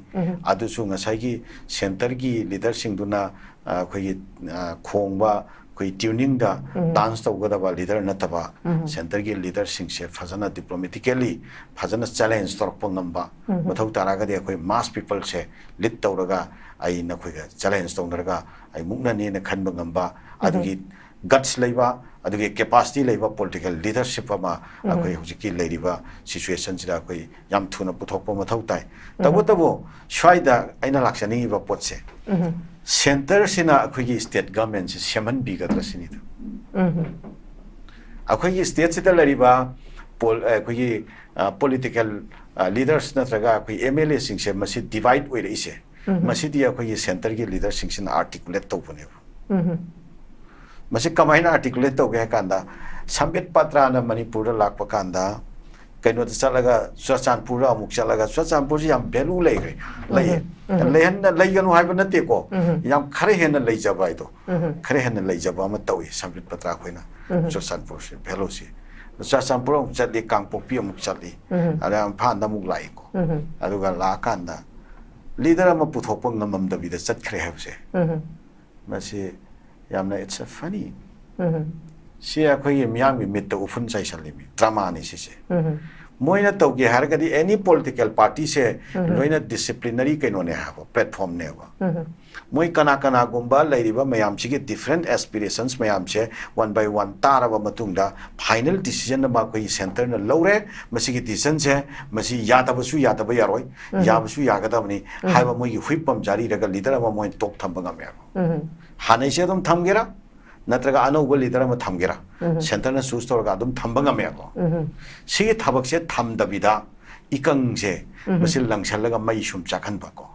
ꯑꯗꯨꯁꯨ ꯉꯁꯥꯏꯒꯤ ꯁꯦꯟꯇꯔꯒꯤ ꯂꯤꯗꯔꯁꯤꯡꯗꯨꯅ, ꯑ, ꯑꯩꯈꯣꯏꯒꯤ, ꯑ, ꯈꯣꯡꯕ, ꯑꯩꯈꯣꯏ ꯇ꯭ꯌꯨꯅꯤꯡꯗ ꯗꯥꯟꯁ ꯇꯧꯒꯗꯕ ꯂꯤꯗꯔ ꯅꯠꯇꯕ, ꯁꯦꯟꯇꯔꯒꯤ ꯂꯤꯗꯔꯁꯤꯡꯁꯦ ꯐꯖꯅ ꯗꯤꯄ꯭ꯂꯣꯃꯦꯇꯤꯀꯦꯜꯂꯤ ꯐꯖꯅ ꯆꯦꯂꯦꯟꯖ ꯇꯧꯔꯛꯄ ꯉꯝꯕ ꯃꯊꯧ ꯇꯥꯔꯒꯗꯤ ꯑꯩꯈꯣꯏ ꯃꯥꯁ ꯄꯤꯄꯜꯁꯦ ꯂꯤꯗ ꯇꯧꯔꯒ ꯑꯩ ꯅꯈꯣꯏꯒ ꯆꯦꯂꯦꯟꯖ ꯇꯧꯅꯔꯒ ꯑꯩ ꯃꯨꯛꯅꯅꯦꯅ ꯈꯟꯕ ꯉꯝꯕ, ꯑꯗꯨꯒꯤ ꯒꯠꯁ ꯂꯩꯕ, ꯑꯗꯨꯒꯤ ꯀꯦꯄꯥꯁꯤꯇꯤ ꯂꯩꯕ ꯄꯣꯂꯤꯇꯤꯀꯦꯜ ꯂꯤꯗꯔꯁꯤꯞ ꯑꯃ ꯑꯩꯈꯣꯏ ꯍꯧꯖꯤꯛꯀꯤ ꯂꯩꯔꯤꯕ ꯁꯤꯆꯨꯋꯦꯁꯟꯁꯤꯗ ꯑꯩꯈꯣꯏ ꯌꯥꯝ ꯊꯨꯅ ꯄꯨꯊꯣꯛꯄ ꯃꯊꯧ ꯇꯥꯏ꯫ ꯇꯧꯕꯇꯕꯨ ꯁ꯭ꯋꯥꯏꯗ ꯑꯩꯅ ꯂꯥꯛꯆꯅꯤꯡꯉꯤꯕ ꯄꯣꯠꯁꯦ, ꯁꯦꯟꯇꯔꯁꯤꯅ ꯑꯩꯈꯣꯏꯒꯤ ꯁ꯭ꯇꯦꯠ ꯒꯃꯦꯟꯁꯦ ꯁꯦꯝꯍꯟꯕꯤꯒꯗ꯭ꯔꯥ ꯁꯤꯅꯤꯗ꯫ ꯑꯩꯈꯣꯏꯒꯤ ꯁ꯭ꯇꯦꯠꯁꯤꯗ ꯂꯩꯔꯤꯕ ꯄꯣꯜ-, ꯑꯩꯈꯣꯏꯒꯤ, ꯑ, ꯄꯣꯂꯤꯇꯤꯀꯦꯜ, ꯑ, ꯂꯤꯗꯔꯁ ꯅꯠꯇ꯭ꯔꯒ ꯑꯩꯈꯣꯏ ꯑꯦꯝ ꯑꯦꯜ ꯑꯦꯁꯤꯡꯁꯦ ꯃꯁꯤ ꯗꯤꯚꯥꯏꯠ ꯑꯣꯏꯔꯛꯏꯁꯦ, ꯃꯁꯤꯗꯤ ꯑꯩꯈꯣꯏꯒꯤ ꯁꯦꯟꯇꯔꯒꯤ ꯂꯤꯗꯔꯁꯤꯡꯁꯤꯅ ꯑꯥꯔꯇꯤꯀꯨꯂꯦꯠ ꯇꯧꯕꯅꯦꯕ꯫ ꯃꯁꯤ ꯀꯃꯥꯏꯅ ꯑꯥꯔꯇꯤꯀꯨꯂꯦꯠ ꯇꯧꯒꯦ ꯍꯥꯏ ꯀꯥꯟꯗ, ꯁꯝꯕꯤꯠ ꯄꯇ꯭ꯔꯥꯅ ꯃꯅꯤꯄꯨꯔꯗ ꯂꯥꯛꯄ ꯀꯥꯟꯗ ꯀꯩꯅꯣꯗ ꯆꯠꯂꯒ, ꯆꯨꯔꯆꯥꯟꯄꯨꯔꯗ ꯑꯃꯨꯛ ꯆꯠꯂꯒ, ꯆꯨꯔꯆꯥꯟꯄꯨꯔꯁꯤ ꯌꯥꯝ ꯚꯦꯂꯨ ꯂꯩꯈ꯭ꯔꯦ, ꯂꯩꯌꯦ꯫ ꯂꯩꯍꯟꯅ-, ꯂꯩꯒꯅꯨ ꯍꯥꯏꯕ ꯅꯠꯇꯦꯀꯣ, ꯌꯥꯝ ꯈꯔ ꯍꯦꯟꯅ ꯂꯩꯖꯕ ꯍꯥꯏꯗꯣ, ꯈꯔ ꯍꯦꯟꯅ ꯂꯩꯖꯕ ꯑꯃ ꯇꯧꯏ ꯁꯝꯕꯤꯠ ꯄꯇ꯭ꯔꯥ ꯑꯩꯈꯣꯏꯅ꯫ ꯆꯨꯔꯆꯥꯟꯄꯨꯔꯁꯤ ꯚꯦꯂꯨꯁꯤ, ꯆꯨꯔꯆꯥꯟꯄꯨꯔ ꯑꯃꯨꯛ ꯆꯠꯂꯤ, ꯀꯥꯡꯄꯣꯛꯄꯤ ꯑꯃꯨꯛ ꯆꯠꯂꯤ, ꯑꯗ ꯏꯝꯐꯥꯜꯗ ꯑꯃꯨꯛ ꯂꯥꯛꯏꯀꯣ꯫ ꯑꯗꯨꯒ ꯂꯥꯛꯑꯀꯥꯟꯗ ꯂꯤꯗꯔ ꯑꯃ ꯄꯨꯊꯣꯛꯄ ꯉꯝꯃꯝꯗꯕꯤꯗ ꯆꯠꯈ꯭ꯔꯦ ꯍꯥꯏꯕꯁꯦ, ꯃꯁꯤ ꯌꯥꯝꯅ, it's a funny, ꯁꯤ ꯑꯩꯈꯣꯏꯒꯤ ꯃꯤꯌꯥꯝꯒꯤ ꯃꯤꯠꯇ ꯎꯐꯨꯟ ꯆꯥꯏꯁꯜꯂꯤꯃꯤ, ꯗ꯭ꯔꯃꯥꯅꯤ ꯁꯤꯁꯦ꯫ ꯃꯣꯏꯅ ꯇꯧꯒꯦ ꯍꯥꯏꯔꯒꯗꯤ ꯑꯦꯅꯤ ꯄꯣꯂꯤꯇꯤꯀꯦꯜ ꯄꯥꯔꯇꯤꯁꯦ ꯂꯣꯏꯅ ꯗꯤꯁꯤꯄ꯭ꯂꯤꯅꯔꯤ ꯀꯩꯅꯣꯅꯦ ꯍꯥꯏꯕ, ꯄ꯭ꯂꯦꯠꯐꯣꯝꯅꯦꯕ꯫ ꯃꯣꯏ ꯀꯅꯥ ꯀꯅꯥꯒꯨꯝꯕ ꯂꯩꯔꯤꯕ ꯃꯌꯥꯝꯁꯤꯒꯤ ꯗꯤꯐ꯭ꯔꯦꯟ ꯑꯦꯁꯄꯤꯔꯦꯁꯟꯁ ꯃꯌꯥꯝꯁꯦ ꯋꯥꯟ ꯕꯥꯏ ꯋꯥꯟ ꯇꯥꯔꯕ ꯃꯇꯨꯡꯗ ꯐꯥꯏꯅꯦꯜ ꯗꯤꯁꯤꯖꯟ ꯑꯃ ꯑꯩꯈꯣꯏꯒꯤ ꯁꯦꯟꯇꯔꯅ ꯂꯧꯔꯦ꯫ ꯃꯁꯤꯒꯤ ꯗꯤꯁꯤꯖꯟꯁꯦ ꯃꯁꯤ ꯌꯥꯗꯕꯁꯨ ꯌꯥꯗꯕ ꯌꯥꯔꯣꯏ, ꯌꯥꯕꯁꯨ ꯌꯥꯒꯗꯕꯅꯤ ꯍꯥꯏꯕ ꯃꯣꯏꯒꯤ ꯍꯨꯏꯞ ꯑꯃ ꯖꯥꯔꯤꯔꯒ ꯂꯤꯗꯔ ꯑꯃ ꯃꯣꯏꯅ ꯇꯣꯛ ꯊꯝꯕ ꯉꯝꯃꯦꯕ꯫ ꯍꯥꯟꯅꯩꯁꯦ ꯑꯗꯨꯝ ꯊꯝꯒꯦꯔꯥ, ꯅꯠꯇ꯭ꯔꯒ ꯑꯅꯧꯕ ꯂꯤꯗꯔ ꯑꯃ ꯊꯝꯒꯦꯔꯥ, ꯁꯦꯟꯇꯔꯅ ꯆꯨꯁ ꯇꯧꯔꯒ ꯑꯗꯨꯝ ꯊꯝꯕ ꯉꯝꯃꯦꯕ꯫ ꯁꯤꯒꯤ ꯊꯕꯛꯁꯦ ꯊꯝꯗꯕꯤꯗ ꯏꯀꯪꯁꯦ ꯃꯁꯤ ꯂꯪꯁꯜꯂꯒ ꯃꯩ ꯁꯨꯝ ꯆꯥꯛꯍꯟꯕ ꯀꯣ꯫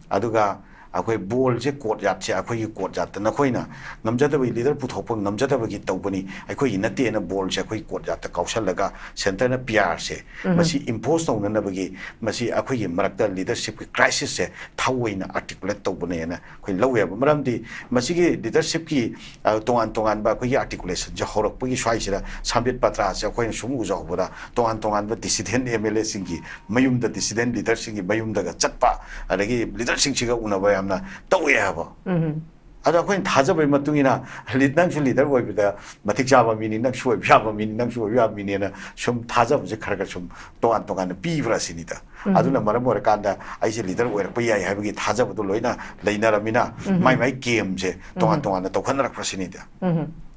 ꯑꯗꯨꯒ ꯑꯩꯈꯣꯏ ꯕꯣꯜꯁꯦ ꯀꯣꯔꯠ ꯌꯥꯠꯁꯦ ꯑꯩꯈꯣꯏꯒꯤ ꯀꯣꯔꯠ ꯌꯥꯠꯇ ꯅꯈꯣꯏꯅ ꯉꯝꯖꯗꯕꯒꯤ, ꯂꯤꯗꯔ ꯄꯨꯊꯣꯛꯄ ꯉꯝꯖꯗꯕꯒꯤ ꯇꯧꯕꯅꯤ, ꯑꯩꯈꯣꯏꯒꯤ ꯅꯠꯇꯦꯅ ꯕꯣꯜꯁꯦ ꯑꯩꯈꯣꯏ ꯀꯣꯔꯠ ꯌꯥꯠꯇ ꯀꯥꯎꯁꯜꯂꯒ ꯁꯦꯟꯇꯔꯅ ꯄꯤ ꯑꯥꯔꯁꯦ ꯃꯁꯤ ꯏꯝꯄꯣꯁ ꯇꯧꯅꯅꯕꯒꯤ, ꯃꯁꯤ ꯑꯩꯈꯣꯏꯒꯤ ꯃꯔꯛꯇ ꯂꯤꯗꯔꯁꯤꯞꯀꯤ ꯀ꯭ꯔꯥꯏꯁꯤꯁꯁꯦ ꯊꯧꯑꯣꯏꯅ ꯑꯥꯔꯇꯤꯀꯨꯂꯦꯠ ꯇꯧꯕꯅꯦꯅ ꯑꯩꯈꯣꯏ ꯂꯧꯋꯦꯕ꯫ ꯃꯔꯝꯗꯤ ꯃꯁꯤꯒꯤ ꯂꯤꯗꯔꯁꯤꯞꯀꯤ, ꯑ, ꯇꯣꯉꯥꯟ ꯇꯣꯉꯥꯟꯕ ꯑꯩꯈꯣꯏꯒꯤ ꯑꯥꯔꯇꯤꯀꯨꯂꯦꯁꯟꯁꯦ ꯍꯧꯔꯛꯄꯒꯤ ꯁ꯭ꯋꯥꯏꯁꯤꯗ ꯁꯥꯝꯕꯤꯠ ꯄꯇ꯭ꯔꯥꯁꯦ ꯑꯩꯈꯣꯏꯅ ꯁꯨꯝ ꯎꯖꯍꯧꯕꯗ ꯇꯣꯉꯥꯟ ꯇꯣꯉꯥꯟꯕ ꯗꯤꯁꯤꯗꯦꯟ ꯑꯦꯝ ꯑꯦꯜ ꯑꯦꯁꯤꯡꯒꯤ ꯃꯌꯨꯝꯗ, ꯗꯤꯁꯤꯗꯦꯟ ꯂꯤꯗꯔꯁꯤꯡꯒꯤ ꯃꯌꯨꯝꯗꯒ ꯆꯠꯄ, ꯑꯗꯒꯤ ꯂꯤꯗꯔꯁꯤꯡꯁꯤꯒ ꯎꯅꯕ ꯌꯥꯝꯅ ꯇꯧꯋꯦ ꯍꯥꯏꯕ꯫ ꯑꯗꯣ ꯑꯩꯈꯣꯏꯅ ꯊꯥꯖꯕꯒꯤ ꯃꯇꯨꯡ ꯏꯟꯅ ꯂꯤ-, ꯅꯪꯁꯨ ꯂꯤꯗꯔ ꯑꯣꯏꯕꯗ ꯃꯇꯤꯛ ꯆꯥꯕ ꯃꯤꯅꯤ, ꯅꯪꯁꯨ ꯑꯣꯏꯕ ꯌꯥꯕ ꯃꯤꯅꯤ, ꯅꯪꯁꯨ ꯑꯣꯏꯕ ꯌꯥꯕ ꯃꯤꯅꯦꯅ ꯁꯨꯝ ꯊꯥꯖꯕꯁꯦ ꯈꯔ ꯈꯔ ꯁꯨꯝ ꯇꯣꯉꯥꯟ ꯇꯣꯉꯥꯟꯅ ꯄꯤꯕ꯭ꯔꯥ ꯁꯤꯅꯤꯗ꯫ ꯑꯗꯨꯅ ꯃꯔꯝ ꯑꯣꯏꯔꯀꯥꯟꯗ ꯑꯩꯁꯦ ꯂꯤꯗꯔ ꯑꯣꯏꯔꯛꯄ ꯌꯥꯏ ꯍꯥꯏꯕꯒꯤ ꯊꯥꯖꯕꯗꯣ ꯂꯣꯏꯅ ꯂꯩꯅꯔꯃꯤꯅ ꯃꯥꯏ ꯃꯥꯏ ꯀꯦꯝꯁꯦ ꯇꯣꯉꯥꯟ ꯇꯣꯉꯥꯟꯅ ꯇꯧꯈꯠꯅꯔꯛꯄ꯭ꯔꯥ ꯁꯤꯅꯤꯗ꯫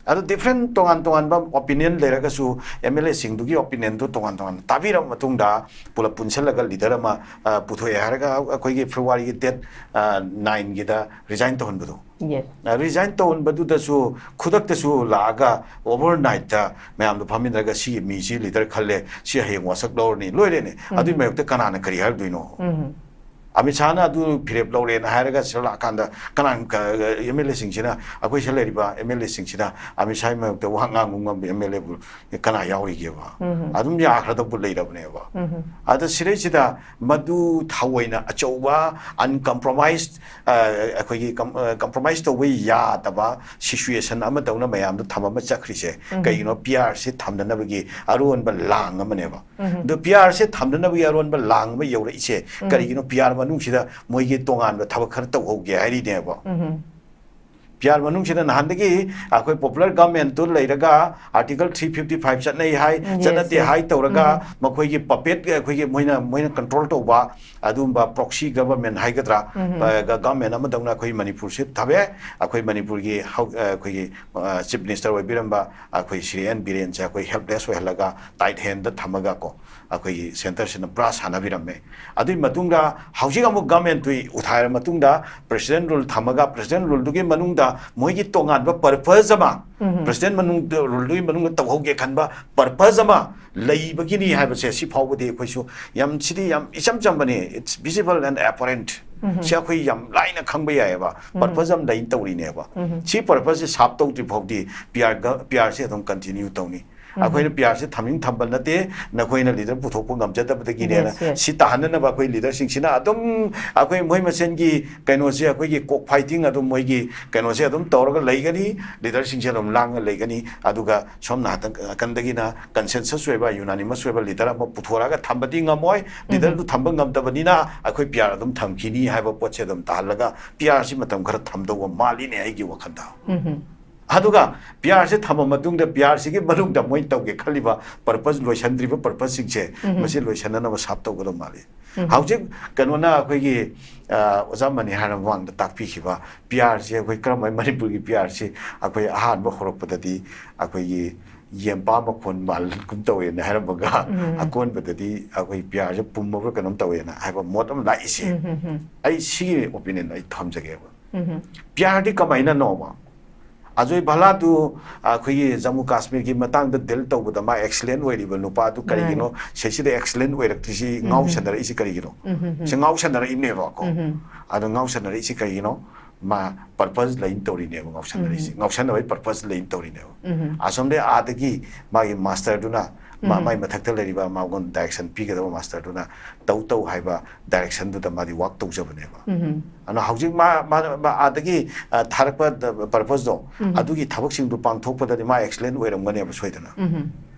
ꯑꯗꯣ ꯗꯤꯐ꯭ꯔꯦꯟ ꯇꯣꯉꯥꯟ ꯇꯣꯉꯥꯟꯕ ꯑꯣꯄꯤꯅꯤꯌꯟ ꯂꯩꯔꯒꯁꯨ ꯑꯦꯝ ꯑꯦꯜ ꯑꯦꯁꯤꯡꯗꯨꯒꯤ ꯑꯣꯄꯤꯅꯤꯌꯟꯗꯨ ꯇꯣꯉꯥꯟ ꯇꯣꯉꯥꯟꯅ ꯇꯥꯕꯤꯔꯕ ꯃꯇꯨꯡꯗ ꯄꯨꯂꯞ ꯄꯨꯟꯁꯤꯜꯂꯒ ꯂꯤꯗꯔ ꯑꯃ, ꯑ, ꯄꯨꯊꯣꯛꯑꯦ ꯍꯥꯏꯔꯒ ꯑꯩꯈꯣꯏꯒꯤ ꯐꯦꯕ꯭ꯔꯨꯋꯥꯔꯤꯒꯤ ꯗꯦꯠ, ꯑ, ꯅꯥꯏꯟꯒꯤꯗ ꯔꯤꯖꯥꯏꯟ ꯇꯧꯍꯟꯕꯗꯣ꯫ ꯌꯦꯁ꯫ ꯑ, ꯔꯤꯖꯥꯏꯟ ꯇꯧꯍꯟꯕꯗꯨꯗꯁꯨ ꯈꯨꯗꯛꯇꯁꯨ ꯂꯥꯛꯑꯒ ꯑꯣꯚꯔ ꯅꯥꯏꯠꯇ ꯃꯌꯥꯝꯗꯣ ꯐꯝꯃꯤꯟꯅꯔꯒ ꯁꯤꯒꯤ ꯃꯤꯁꯤ ꯂꯤꯗꯔ ꯈꯜꯂꯦ, ꯁꯤ ꯍꯌꯦꯡ ꯋꯥꯁꯛ ꯂꯧꯔꯅꯤ, ꯂꯣꯏꯔꯦꯅꯦ꯫ ꯑꯗꯨꯒꯤ ꯃꯥꯌꯣꯛꯇ ꯀꯅꯥꯅ ꯀꯔꯤ ꯍꯥꯏꯔꯨꯗꯣꯏꯅꯣ? ꯑꯃꯤꯠ ꯁꯥꯍꯅ ꯑꯗꯨ ꯐꯤꯔꯦꯞ ꯂꯧꯔꯦꯅ ꯍꯥꯏꯔꯒ ꯁꯤꯗ ꯂꯥꯛꯑꯀꯥꯟꯗ ꯀꯅꯥ, ꯀ-, ꯑꯦꯝ ꯑꯦꯜ ꯑꯦꯁꯤꯡꯁꯤꯅ, ꯑꯩꯈꯣꯏ ꯁꯤꯗ ꯂꯩꯔꯤꯕ ꯑꯦꯝ ꯑꯦꯜ ꯑꯦꯁꯤꯡꯁꯤꯅ ꯑꯃꯤꯠ ꯁꯥꯍꯒꯤ ꯃꯥꯌꯣꯛꯇ ꯋꯥ ꯉꯥꯡꯕ ꯉꯝꯕ ꯑꯦꯝ ꯑꯦꯜ ꯑꯦꯕꯨ ꯀꯅꯥ ꯌꯥꯎꯔꯤꯒꯦꯕ? ꯑꯗꯨꯝ ꯌꯥꯈ꯭ꯔꯗꯕꯨ ꯂꯩꯔꯕꯅꯦꯕ꯫ ꯑꯗ ꯁꯤꯗꯩꯁꯤꯗ ꯃꯗꯨ ꯊꯑꯣꯏꯅ ꯑꯆꯧꯕ ꯑꯟꯀꯝꯄ꯭ꯔꯣꯃꯥꯏꯁ, ꯑ, ꯑꯩꯈꯣꯏꯒꯤ ꯀꯝ-, ꯑ, ꯀꯝꯄ꯭ꯔꯣꯃꯥꯏꯁ ꯇꯧꯕ ꯌꯥꯗꯕ ꯁꯤꯆꯨꯋꯦꯁꯟ ꯑꯃꯗꯧꯅ ꯃꯌꯥꯝꯗꯣ ꯊꯝꯃ ꯆꯠꯈ꯭ꯔꯤꯁꯦ ꯀꯩꯒꯤꯅꯣ? ꯄꯤ ꯑꯥꯔꯁꯤ ꯊꯝꯅꯅꯕꯒꯤ ꯑꯔꯣꯟꯕ ꯂꯥꯡ ꯑꯃꯅꯦꯕ꯫ ꯑꯗꯣ ꯄꯤ ꯑꯥꯔꯁꯦ ꯊꯝꯅꯅꯕꯒꯤ ꯑꯔꯣꯟꯕ ꯂꯥꯡ ꯑꯃ ꯌꯧꯔꯛꯏꯁꯦ ꯀꯔꯤꯒꯤꯅꯣ? ꯄꯤ ꯑꯥꯔ ꯃꯅꯨꯡꯁꯤꯗ ꯃꯣꯏꯒꯤ ꯇꯣꯉꯥꯟꯕ ꯊꯕꯛ ꯈꯔ ꯇꯧꯍꯧꯒꯦ ꯍꯥꯏꯔꯤꯅꯦꯕ꯫ ꯄꯤ ꯑꯥꯔ ꯃꯅꯨꯡꯁꯤꯗ ꯅꯍꯥꯟꯗꯒꯤ ꯑꯩꯈꯣꯏ popular government ꯇꯨ ꯂꯩꯔꯒ Article three fifty five ꯆꯠꯅꯩ ꯍꯥꯏ, Yes, ꯆꯠꯅꯗꯦ yes. ꯍꯥꯏ ꯇꯧꯔꯒ ꯎꯝ. ꯃꯈꯣꯏꯒꯤ puppet, ꯑꯩꯈꯣꯏꯒꯤ ꯃꯣꯏꯅ ꯃꯣꯏꯅ control ꯇꯧꯕ ꯑꯗꯨꯒꯨꯝꯕ proxy government ꯍꯥꯏꯒꯗ꯭ꯔꯥ, ꯎꯝ. ꯑ, ꯒ-, government ꯑꯃꯗꯧꯅ ꯑꯩꯈꯣꯏ ꯃꯅꯤꯄꯨꯔꯁꯤ ꯊꯝꯃꯦ꯫ ꯑꯩꯈꯣꯏ ꯃꯅꯤꯄꯨꯔꯒꯤ ꯍꯧ-, ꯑ, ꯑꯩꯈꯣꯏꯒꯤ, ꯑ, Chief Minister ꯑꯣꯏꯕꯤꯔꯝꯕ ꯑꯩꯈꯣꯏ ꯁ꯭ꯔꯤ ꯑꯦꯟ ꯕꯤꯔꯦꯟꯁꯦ ꯑꯩꯈꯣꯏ helpless ꯑꯣꯏꯍꯜꯂꯒ tight hand ꯊꯝꯃꯒ ꯀꯣ, ꯑꯩꯈꯣꯏꯒꯤ centre ꯁꯤꯅ ꯄꯨꯔꯥ ꯁꯥꯟꯅꯕꯤꯔꯝꯃꯦ꯫ ꯑꯗꯨꯒꯤ ꯃꯇꯨꯡꯗ ꯍꯧꯖꯤꯛ ꯑꯃꯨꯛ government ꯇꯨ ꯎꯊꯥꯏꯔ ꯃꯇꯨꯡꯗ president rule ꯊꯝꯃꯒ, president rule ꯗꯨꯒꯤ ꯃꯅꯨꯡꯗ ꯃꯣꯏꯒꯤ ꯇꯣꯉꯥꯟꯕ purpose ꯑꯃ, ꯎꯝ. president ꯃꯅꯨꯡꯗ, rule ꯗꯨꯒꯤ ꯃꯅꯨꯡꯗ ꯇꯧꯍꯧꯒꯦ ꯈꯟꯕ purpose ꯑꯃ ꯂꯩꯕꯒꯤꯅꯤ ꯍꯥꯏꯕꯁꯦ ꯁꯤ ꯐꯥꯎꯕꯗꯤ ꯑꯩꯈꯣꯏꯁꯨ ꯌꯥꯝ, ꯁꯤꯗꯤ ꯌꯥꯝ ꯏꯆꯝ ꯆꯝꯕꯅꯤ, it's visible and apparent꯫ ꯎꯝ. ꯁꯤ ꯑꯩꯈꯣꯏ ꯌꯥꯝ ꯂꯥꯏꯅ ꯈꯪꯕ ꯌꯥꯏꯑꯕ꯫ ꯎꯝ. Purpose ꯑꯃ ꯂꯩꯅ ꯇꯧꯔꯤꯅꯦꯕ꯫ ꯎꯝ. ꯁꯤ purpose ꯁꯦ serve ꯇꯧꯗ꯭ꯔꯤ ꯐꯥꯎꯗꯤ ꯄꯤ ꯑꯥꯔ ꯒ-, ꯄꯤ ꯑꯥꯔ ꯁꯦ ꯑꯗꯨꯝ continue ꯇꯧꯅꯤ꯫ ꯎꯝ. ꯑꯩꯈꯣꯏꯅ ꯄꯤ ꯑꯥꯔ ꯁꯦ ꯊꯝꯅꯤꯡ ꯊꯝꯕ ꯅꯠꯇꯦ, ꯅꯈꯣꯏꯅ leader ꯄꯨꯊꯣꯛꯄ ꯉꯝꯖꯗꯕꯗꯒꯤꯅꯦꯅ꯫ Yes, yes. ꯁꯤ ꯇꯥꯍꯟꯅꯅꯕ ꯑꯩꯈꯣꯏ leader ꯁꯤꯡꯁꯤꯅ ꯑꯗꯨꯝ ꯑꯩꯈꯣꯏ ꯃꯣꯏ ꯃꯁꯦꯟꯒꯤ ꯀꯩꯅꯣꯁꯦ, ꯑꯩꯈꯣꯏꯒꯤ cock fighting, ꯑꯗꯨꯝ ꯃꯣꯏꯒꯤ ꯀꯩꯅꯣꯁꯦ ꯑꯗꯨꯝ ꯇꯧꯔꯒ ꯂꯩꯒꯅꯤ, leader ꯁꯤꯡꯁꯦ ꯑꯗꯨꯝ ꯂꯥꯡꯉ ꯂꯩꯒꯅꯤ꯫ ꯑꯗꯨꯒ ꯁꯣꯝ ꯅꯥꯀꯟꯗꯒꯤꯅ consensus ꯑꯣꯏꯕ, unanimous ꯑꯣꯏꯕ leader ꯑꯃ ꯄꯨꯊꯣꯔꯛꯑꯒ ꯊꯝꯕꯗꯤ ꯉꯝꯃꯣꯏ꯫ Leader ꯗꯨ ꯊꯝꯕ ꯉꯝꯗꯕꯅꯤꯅ ꯑꯩꯈꯣꯏ ꯄꯤ ꯑꯥꯔ ꯑꯗꯨꯝ ꯊꯝꯈꯤꯅꯤ ꯍꯥꯏꯕ ꯄꯣꯠꯁꯦ ꯑꯗꯨꯝ ꯇꯥꯍꯜꯂꯒ ꯄꯤ ꯑꯥꯔ ꯁꯤ ꯃꯇꯝ ꯈꯔ ꯊꯝꯗꯧꯕ ꯃꯥꯜꯂꯤꯅꯦ ꯑꯩꯒꯤ ꯋꯥꯈꯜꯗ꯫ ꯎꯝ. ꯑꯗꯨꯒ ꯄꯤ ꯑꯥꯔ ꯁꯤ ꯊꯝꯕ ꯃꯇꯨꯡꯗ ꯄꯤ ꯑꯥꯔ ꯁꯤꯒꯤ ꯃꯅꯨꯡꯗ ꯃꯣꯏ ꯇꯧꯒꯦ ꯈꯜꯂꯤꯕ purpose, ꯂꯣꯏꯁꯟꯗ꯭ꯔꯤꯕ purpose ꯁꯤꯡꯁꯦ, ꯎꯝ. ꯃꯁꯤ ꯂꯣꯏꯁꯟꯅꯅꯕ serve ꯇꯧꯒꯗꯕ ꯃꯥꯜꯂꯤ꯫ ꯎꯝ. ꯍꯧꯖꯤꯛ ꯀꯩꯅꯣꯅ ꯑꯩꯈꯣꯏꯒꯤ, ꯑ, ꯑꯣꯖꯥ ꯃꯅꯤꯍꯔꯅ ꯃꯃꯥꯡꯗ ꯇꯥꯛꯄꯤꯈꯤꯕ ꯄꯤ ꯑꯥꯔ ꯁꯤ ꯑꯩꯈꯣꯏ ꯀꯔꯝꯍꯥꯏꯅ, ꯃꯅꯤꯄꯨꯔꯒꯤ ꯄꯤ ꯑꯥꯔ ꯁꯤ ꯑꯩꯈꯣꯏ ꯑꯍꯥꯟꯕ ꯍꯧꯔꯛꯄꯗꯗꯤ ꯑꯩꯈꯣꯏꯒꯤ ꯌꯦꯟꯄꯥ ꯃꯈꯣꯟ ꯃꯥꯜꯂꯒꯨꯝ ꯇꯧꯋꯦꯅ ꯍꯥꯏꯔꯝꯃꯒ, ꯎꯝ. ꯑꯀꯣꯟꯕꯗꯗꯤ ꯑꯩꯈꯣꯏ ꯄꯤ ꯑꯥꯔ ꯁꯤ ꯄꯨꯝꯃꯕ꯭ꯔꯥ ꯀꯩꯅꯣꯝ ꯇꯧꯋꯦꯅ ꯍꯥꯏꯕ ꯃꯣꯠ ꯑꯃ ꯂꯥꯛꯏꯁꯦ꯫ ꯎꯝ, ꯎꯝ, ꯎꯝ. ꯑꯩ ꯁꯤꯒꯤ opinion ꯑꯩ ꯊꯝꯖꯒꯦꯕ꯫ ꯎꯝ. P R D ꯀꯃꯥꯏꯅꯅꯣꯕ? ꯑꯖꯣꯏ ꯚꯂꯥꯗꯨ ꯑꯩꯈꯣꯏꯒꯤ ꯖꯝꯃꯨ ꯀꯥꯁꯃꯤꯔꯒꯤ ꯃꯇꯥꯡꯗ deal ꯇꯧꯕꯗ ꯃꯥ excellent ꯑꯣꯏꯔꯤꯕ ꯅꯨꯄꯥꯗꯨ ꯀꯔꯤꯒꯤꯅꯣ? ꯃꯥꯅꯦ. ꯁꯤꯁꯤꯗ excellent ꯑꯣꯏꯔꯛꯇ꯭ꯔꯤꯁꯤ, ꯎꯝ. ꯉꯥꯎꯁꯟꯅꯔꯛꯏꯁꯤ ꯀꯔꯤꯒꯤꯅꯣ? ꯎꯝ, ꯎꯝ, ꯎꯝ. ꯁꯤ ꯉꯥꯎꯁꯟꯅꯔꯛꯏꯅꯦꯕꯀꯣ꯫ ꯎꯝ, ꯎꯝ. ꯑꯗꯣ ꯉꯥꯎꯁꯟꯅꯔꯛꯏꯁꯤ ꯀꯔꯤꯒꯤꯅꯣ? ꯃꯥ purpose ꯂꯩꯅ ꯇꯧꯔꯤꯅꯦꯕ ꯉꯥꯎꯁꯟꯅꯔꯛꯏꯁꯤ꯫ ꯎꯝ. ꯉꯥꯎꯁꯟꯅꯕꯒꯤ purpose ꯂꯩꯅ ꯇꯧꯔꯤꯅꯦꯕ꯫ ꯎꯝ. ꯑꯁꯣꯝꯗꯒꯤ ꯑꯥꯗꯒꯤ ꯃꯥꯒꯤ master ꯗꯨꯅ ꯃꯥ-, ꯎꯝ. ꯃꯥꯏ ꯃꯊꯛꯇ ꯂꯩꯔꯤꯕ ꯃꯉꯣꯟꯗ direction ꯄꯤꯒꯗꯕ master ꯗꯨꯅ ꯇꯧ ꯇꯧ ꯍꯥꯏꯕ direction ꯗꯨꯗ ꯃꯥꯗꯤ work ꯇꯧꯖꯕꯅꯦꯕ꯫ ꯎꯝ. ꯑꯗꯨꯅ ꯍꯧꯖꯤꯛ ꯃꯥ, ꯃꯥ, ꯃꯥ ꯑꯥꯗꯒꯤ, ꯑ, ꯊꯥꯔꯛꯄ ꯄꯔꯄꯁꯇꯣ, ꯎꯝ. ꯑꯗꯨꯒꯤ ꯊꯕꯛꯁꯤꯡꯗꯨ ꯄꯥꯡꯊꯣꯛꯄꯗꯗꯤ ꯃꯥ excellent ꯑꯣꯏꯔꯝꯒꯅꯦꯕ ꯁꯣꯏꯗꯅ꯫ ꯎꯝ.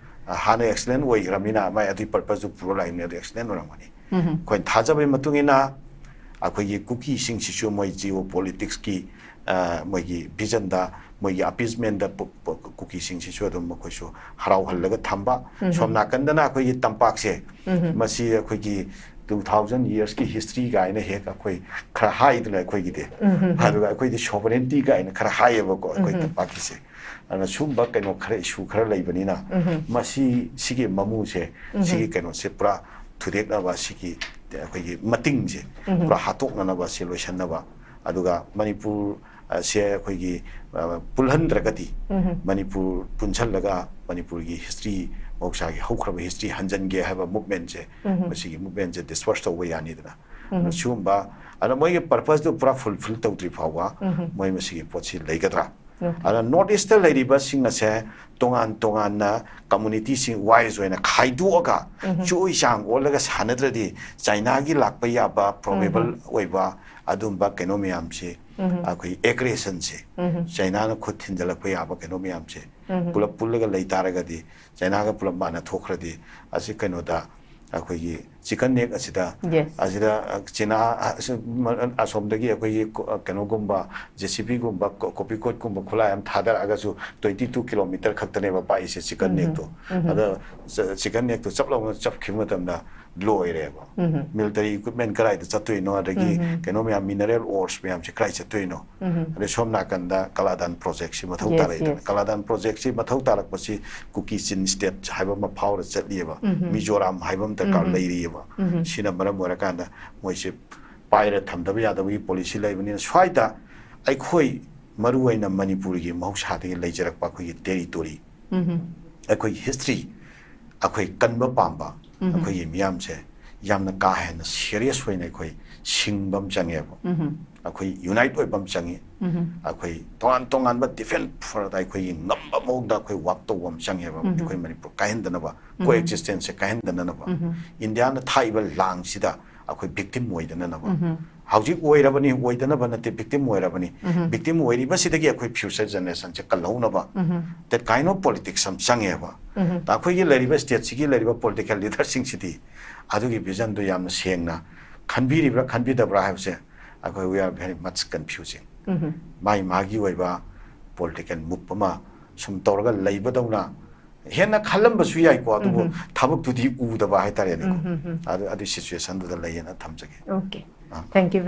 ꯑ, ꯍꯥꯟꯅ excellent ꯑꯣꯏꯈ꯭ꯔꯕꯅꯤꯅ ꯃꯥꯏ ꯑꯗꯨꯒꯤ ꯄꯔꯄꯁꯇꯨ ꯄꯨꯔ ꯂꯥꯛꯏꯕꯅꯤ, ꯑꯗꯨ excellent ꯑꯣꯏꯔꯝꯒꯅꯤ꯫ ꯎꯝ. ꯑꯩꯈꯣꯏꯅ ꯊꯥꯖꯕꯒꯤ ꯃꯇꯨꯡ ꯏꯟꯅ ꯑꯩꯈꯣꯏꯒꯤ ꯀꯨꯀꯤꯁꯤꯡꯁꯤꯁꯨ ꯃꯣꯏ geopolitics ꯀꯤ ꯑ, ꯃꯣꯏꯒꯤ vision ꯗ, ꯃꯣꯏꯒꯤ appeasement ꯗ ꯄꯨ-, ꯄꯨ-, ꯀꯨꯀꯤꯁꯤꯡꯁꯤꯁꯨ ꯑꯗꯨꯝ ꯃꯈꯣꯏꯁꯨ ꯍꯔꯥꯎꯍꯜꯂꯒ ꯊꯝꯕ꯫ ꯎꯝ꯫ ꯁꯣꯝ ꯅꯥꯀꯟꯗꯅ ꯑꯩꯈꯣꯏꯒꯤ ꯇꯝꯄꯥꯛꯁꯦ, ꯎꯝ꯫ ꯃꯁꯤ ꯑꯩꯈꯣꯏꯒꯤ two thousand years ꯀꯤ history ꯀꯥꯏꯅ ꯍꯦꯛ ꯑꯩꯈꯣꯏ ꯈꯔ ꯍꯥꯏꯗꯅ ꯑꯩꯈꯣꯏꯒꯤꯗꯤ꯫ ꯎꯝ, ꯎꯝ, ꯎꯝ꯫ ꯑꯗꯨꯒ ꯑꯩꯈꯣꯏꯗꯤ sovereignty ꯀꯥꯏꯅ ꯈꯔ ꯍꯥꯏꯌꯦꯕꯀꯣ, ꯑꯩꯈꯣꯏ ꯎꯝ, ꯎꯝ꯫ ꯇꯝꯄꯥꯛꯀꯤꯁꯦ꯫ ꯑꯗꯨꯅ ꯁꯨꯝꯕ ꯀꯩꯅꯣ ꯈꯔ, issue ꯈꯔ ꯂꯩꯕꯅꯤꯅ, ꯎꯝ, ꯎꯝ꯫ ꯃꯁꯤ, ꯁꯤꯒꯤ ꯃꯃꯨꯁꯦ, ꯎꯝ, ꯎꯝ꯫ ꯁꯤꯒꯤ ꯀꯩꯅꯣꯁꯦ ꯄꯨꯔꯥ ꯊꯨꯗꯦꯛꯅꯕ, ꯁꯤꯒꯤ ꯑꯩꯈꯣꯏꯒꯤ ꯃꯇꯤꯡꯁꯦ ꯎꯝ, ꯎꯝ꯫ ꯄꯨꯔꯥ ꯍꯥꯠꯇꯣꯛꯅꯅꯕ, ꯁꯤ ꯂꯣꯏꯁꯤꯟꯅꯕ꯫ ꯑꯗꯨꯒ ꯃꯅꯤꯄꯨꯔ, ꯑ, ꯁꯦ ꯑꯩꯈꯣꯏꯒꯤ, ꯑ, ꯄꯨꯜꯍꯟꯗ꯭ꯔꯒꯗꯤ, ꯎꯝ, ꯎꯝ꯫ ꯃꯅꯤꯄꯨꯔ ꯄꯨꯟꯁꯤꯜꯂꯒ ꯃꯅꯤꯄꯨꯔꯒꯤ history, ꯃꯍꯧꯁꯥꯒꯤ ꯍꯧꯈ꯭ꯔꯕ history ꯍꯟꯖꯤꯟꯒꯦ ꯍꯥꯏꯕ movement ꯁꯦ, ꯎꯝ, ꯎꯝ꯫ ꯃꯁꯤꯒꯤ movement ꯁꯦ disperse ꯇꯧꯕ ꯌꯥꯅꯤꯗꯅ꯫ ꯎꯝ꯫ ꯁꯤꯒꯨꯝꯕ, ꯑꯗ ꯃꯣꯏꯒꯤ purpose ꯇꯨ ꯄꯨꯔꯥ fulfill ꯇꯧꯗ꯭ꯔꯤ ꯐꯥꯎꯕ ꯎꯝ꯫ ꯃꯣꯏ ꯃꯁꯤꯒꯤ ꯄꯣꯠꯁꯤ ꯂꯩꯒꯗ꯭ꯔꯥ? ꯎꯝ꯫ ꯑꯗ North East ꯇ ꯂꯩꯔꯤꯕꯁꯤꯡ ꯑꯁꯦ ꯇꯣꯉꯥꯟ ꯇꯣꯉꯥꯟꯅ community ꯁꯤꯡ wise ꯑꯣꯏꯅ ꯈꯥꯏꯗꯣꯛꯑꯒ ꯎꯝ꯫ ꯆꯣꯏ ꯆꯥꯡ ꯑꯣꯜꯂꯒ ꯁꯥꯟꯅꯗ꯭ꯔꯗꯤ ꯆꯥꯏꯅꯥꯒꯤ ꯂꯥꯛꯄ ꯌꯥꯕ probable ꯎꯝ꯫ ꯑꯣꯏꯕ ꯑꯗꯨꯝꯕ ꯀꯩꯅꯣ ꯃꯌꯥꯝꯁꯤ ꯎꯝ꯫ ꯑꯩꯈꯣꯏ aggression ꯁꯦ ꯎꯝ꯫ ꯆꯥꯏꯅꯥꯅ ꯈꯨꯠ ꯊꯤꯟꯖꯜꯂꯛꯄ ꯌꯥꯕ ꯀꯩꯅꯣ ꯃꯌꯥꯝꯁꯦ ꯎꯝ꯫ ꯄꯨꯂꯞ ꯄꯨꯜꯂꯒ ꯂꯩ ꯇꯥꯔꯒꯗꯤ ꯆꯥꯏꯅꯥꯒ ꯄꯨꯂꯞ ꯃꯥꯟꯅ ꯊꯣꯛꯈ꯭ꯔꯗꯤ ꯑꯁꯤ ꯀꯩꯅꯣꯗ ꯑꯩꯈꯣꯏꯒꯤ chicken neck ꯑꯁꯤꯗ, yes꯫ ꯑꯁꯤꯗ, ꯑ, ꯆꯤꯅꯥ, ꯑ, ꯑꯁ-, ꯃ-, ꯑꯁꯣꯝꯗꯒꯤ ꯑꯩꯈꯣꯏꯒꯤ ꯀꯣ-, ꯑ, ꯀꯩꯅꯣꯒꯨꯝꯕ, JCB ꯒꯨꯝꯕ, ꯀꯣ-, copycat ꯀꯨꯝꯕ ꯈꯨꯠꯂꯥꯏ ꯑꯃ ꯊꯥꯗꯔꯛꯑꯒꯁꯨ twenty two kilometer ꯈꯛꯇꯅꯦꯕ ꯄꯥꯛꯏꯁꯦ chicken ꯎꯝ꯫ neck ꯇꯣ꯫ ꯎꯝ꯫ ꯑꯗ ꯆ-, chicken neck ꯇꯣ ꯆꯞ ꯂꯥꯎꯅ ꯆꯞꯈꯤꯕ ꯃꯇꯝꯗ ꯂꯣꯏꯔꯦꯕ꯫ ꯎꯝ꯫ Military equipment ꯀꯗꯥꯏꯗ ꯆꯠꯇꯣꯏꯅꯣ, ꯑꯗꯒꯤ ꯎꯝ꯫ ꯀꯩꯅꯣ ꯃꯌꯥꯝ, mineral ores ꯃꯌꯥꯝꯁꯦ ꯀꯗꯥꯏ ꯆꯠꯇꯣꯏꯅꯣ? ꯎꯝ꯫ ꯑꯗꯩ ꯁꯣꯝ ꯅꯥꯀꯟꯗ ꯀꯂꯥꯗꯥꯟ project ꯁꯤ ꯃꯊꯧ yes, ꯇꯥꯔꯛꯏꯗꯅ꯫ Yes꯫ ꯀꯂꯥꯗꯥꯟ project ꯁꯤ ꯃꯊꯧ ꯇꯥꯔꯛꯄꯁꯤ ꯀꯨꯀꯤ ꯆꯤꯟ state ꯍꯥꯏꯕ ꯑꯃ ꯐꯥꯎꯔ ꯆꯠꯂꯤꯑꯕ꯫ ꯎꯝ꯫ ꯃꯤꯖꯣꯔꯥꯝ ꯍꯥꯏꯕ ꯑꯃ ꯗꯔꯀꯥꯔ ꯎꯝ꯫ ꯂꯩꯔꯤꯑꯕ꯫ ꯎꯝ꯫ ꯁꯤꯅ ꯃꯔꯝ ꯑꯣꯏꯔꯀꯥꯟꯗ ꯃꯣꯏꯁꯦ ꯄꯥꯏꯔ ꯊꯝꯗꯕ ꯌꯥꯗꯕꯒꯤ policy ꯂꯩꯕꯅꯤꯅ ꯁ꯭ꯋꯥꯏꯗ ꯑꯩꯈꯣꯏ ꯃꯔꯨ ꯑꯣꯏꯅ ꯃꯅꯤꯄꯨꯔꯒꯤ ꯃꯍꯧꯁꯥꯗꯒꯤ ꯂꯩꯖꯔꯛꯄ ꯑꯩꯈꯣꯏꯒꯤ territory, ꯎꯝ꯫ ꯑꯩꯈꯣꯏꯒꯤ history, ꯑꯩꯈꯣꯏ ꯀꯟꯕ ꯄꯥꯝꯕ ꯎꯝ꯫ ꯑꯩꯈꯣꯏꯒꯤ ꯃꯤꯌꯥꯝꯁꯦ ꯌꯥꯝꯅ ꯀꯥ ꯍꯦꯟꯅ serious ꯑꯣꯏꯅ ꯑꯩꯈꯣꯏ ꯁꯤꯡꯕ ꯑꯃ ꯆꯪꯉꯦꯕ꯫ ꯎꯝ꯫ ꯑꯩꯈꯣꯏ unite ꯑꯣꯏꯕ ꯑꯃ ꯆꯪꯉꯤ꯫ ꯎꯝ꯫ ꯑꯩꯈꯣꯏ ꯇꯣꯉꯥꯟ ꯇꯣꯉꯥꯟꯕ different front ꯑꯩꯈꯣꯏꯒꯤ ꯉꯝꯕ ꯃꯑꯣꯡꯗ ꯑꯩꯈꯣꯏ work ꯇꯧꯕ ꯑꯃ ꯆꯪꯉꯦꯕ꯫ ꯎꯝ꯫ ꯑꯩꯈꯣꯏ ꯃꯅꯤꯄꯨꯔ ꯀꯥꯏꯍꯟꯗꯅꯕ, ꯎꯝ꯫ Coexistence ꯁꯦ ꯀꯥꯏꯍꯟꯗꯅꯕ꯫ ꯎꯝ꯫ ꯏꯟꯗꯤꯌꯥꯅ ꯊꯥꯛꯏꯕ ꯂꯥꯡꯁꯤꯗ ꯑꯩꯈꯣꯏ victim ꯑꯣꯏꯗꯅꯅꯕ꯫ ꯎꯝ꯫ ꯍꯧꯖꯤꯛ ꯑꯣꯏꯔꯕꯅꯤ, ꯑꯣꯏꯗꯅꯕ ꯅꯠꯇꯦ, victim ꯑꯣꯏꯔꯕꯅꯤ꯫ ꯎꯝ꯫ Victim ꯑꯣꯏꯔꯤꯕꯁꯤꯗꯒꯤ ꯑꯩꯈꯣꯏ future generation say ꯀꯜꯍꯧꯅꯕ um. that kind of politics ꯑꯃ ꯆꯪꯉꯦꯕ꯫ ꯎꯝ꯫ ꯑꯩꯈꯣꯏꯒꯤ ꯂꯩꯔꯤꯕ state ꯁꯤꯒꯤ ꯂꯩꯔꯤꯕ political leader ꯁꯤꯡꯁꯤꯗꯤ ꯑꯗꯨꯒꯤ vision ꯗꯨ ꯌꯥꯝꯅ ꯁꯦꯡꯅ ꯈꯟꯕꯤꯔꯤꯕ꯭ꯔꯥ ꯈꯟꯕꯤꯗꯕ꯭ꯔꯥ ꯍꯥꯏꯕꯁꯦ ꯑꯩꯈꯣꯏ we are very much confusing꯫ ꯎꯝ꯫ ꯃꯥꯒꯤ ꯃꯥꯒꯤ ꯑꯣꯏꯕ ꯄꯣꯂꯤꯇꯤꯀꯦꯜ ꯃꯨꯚ ꯑꯃ ꯁꯨꯝ ꯇꯧꯔꯒ ꯂꯩꯕꯗꯧꯅ ꯍꯦꯟꯅ ꯈꯜꯂꯝꯕꯁꯨ ꯌꯥꯏꯀꯣ, ꯑꯗꯨꯕꯨ ꯎꯝ꯫ ꯊꯕꯛꯇꯨꯗꯤ ꯎꯗꯕ ꯍꯥꯏꯇꯥꯔꯦꯅꯦꯀꯣ꯫ ꯎꯝ, ꯎꯝ, ꯎꯝ꯫ ꯑꯗꯨ ꯑꯗꯨꯒꯤ ꯁꯤꯆꯨꯋꯦꯁꯟꯗꯨꯗ ꯂꯩꯌꯦꯅ ꯊꯝꯖꯒꯦ꯫ Okay. ꯑꯥ꯫ Thank you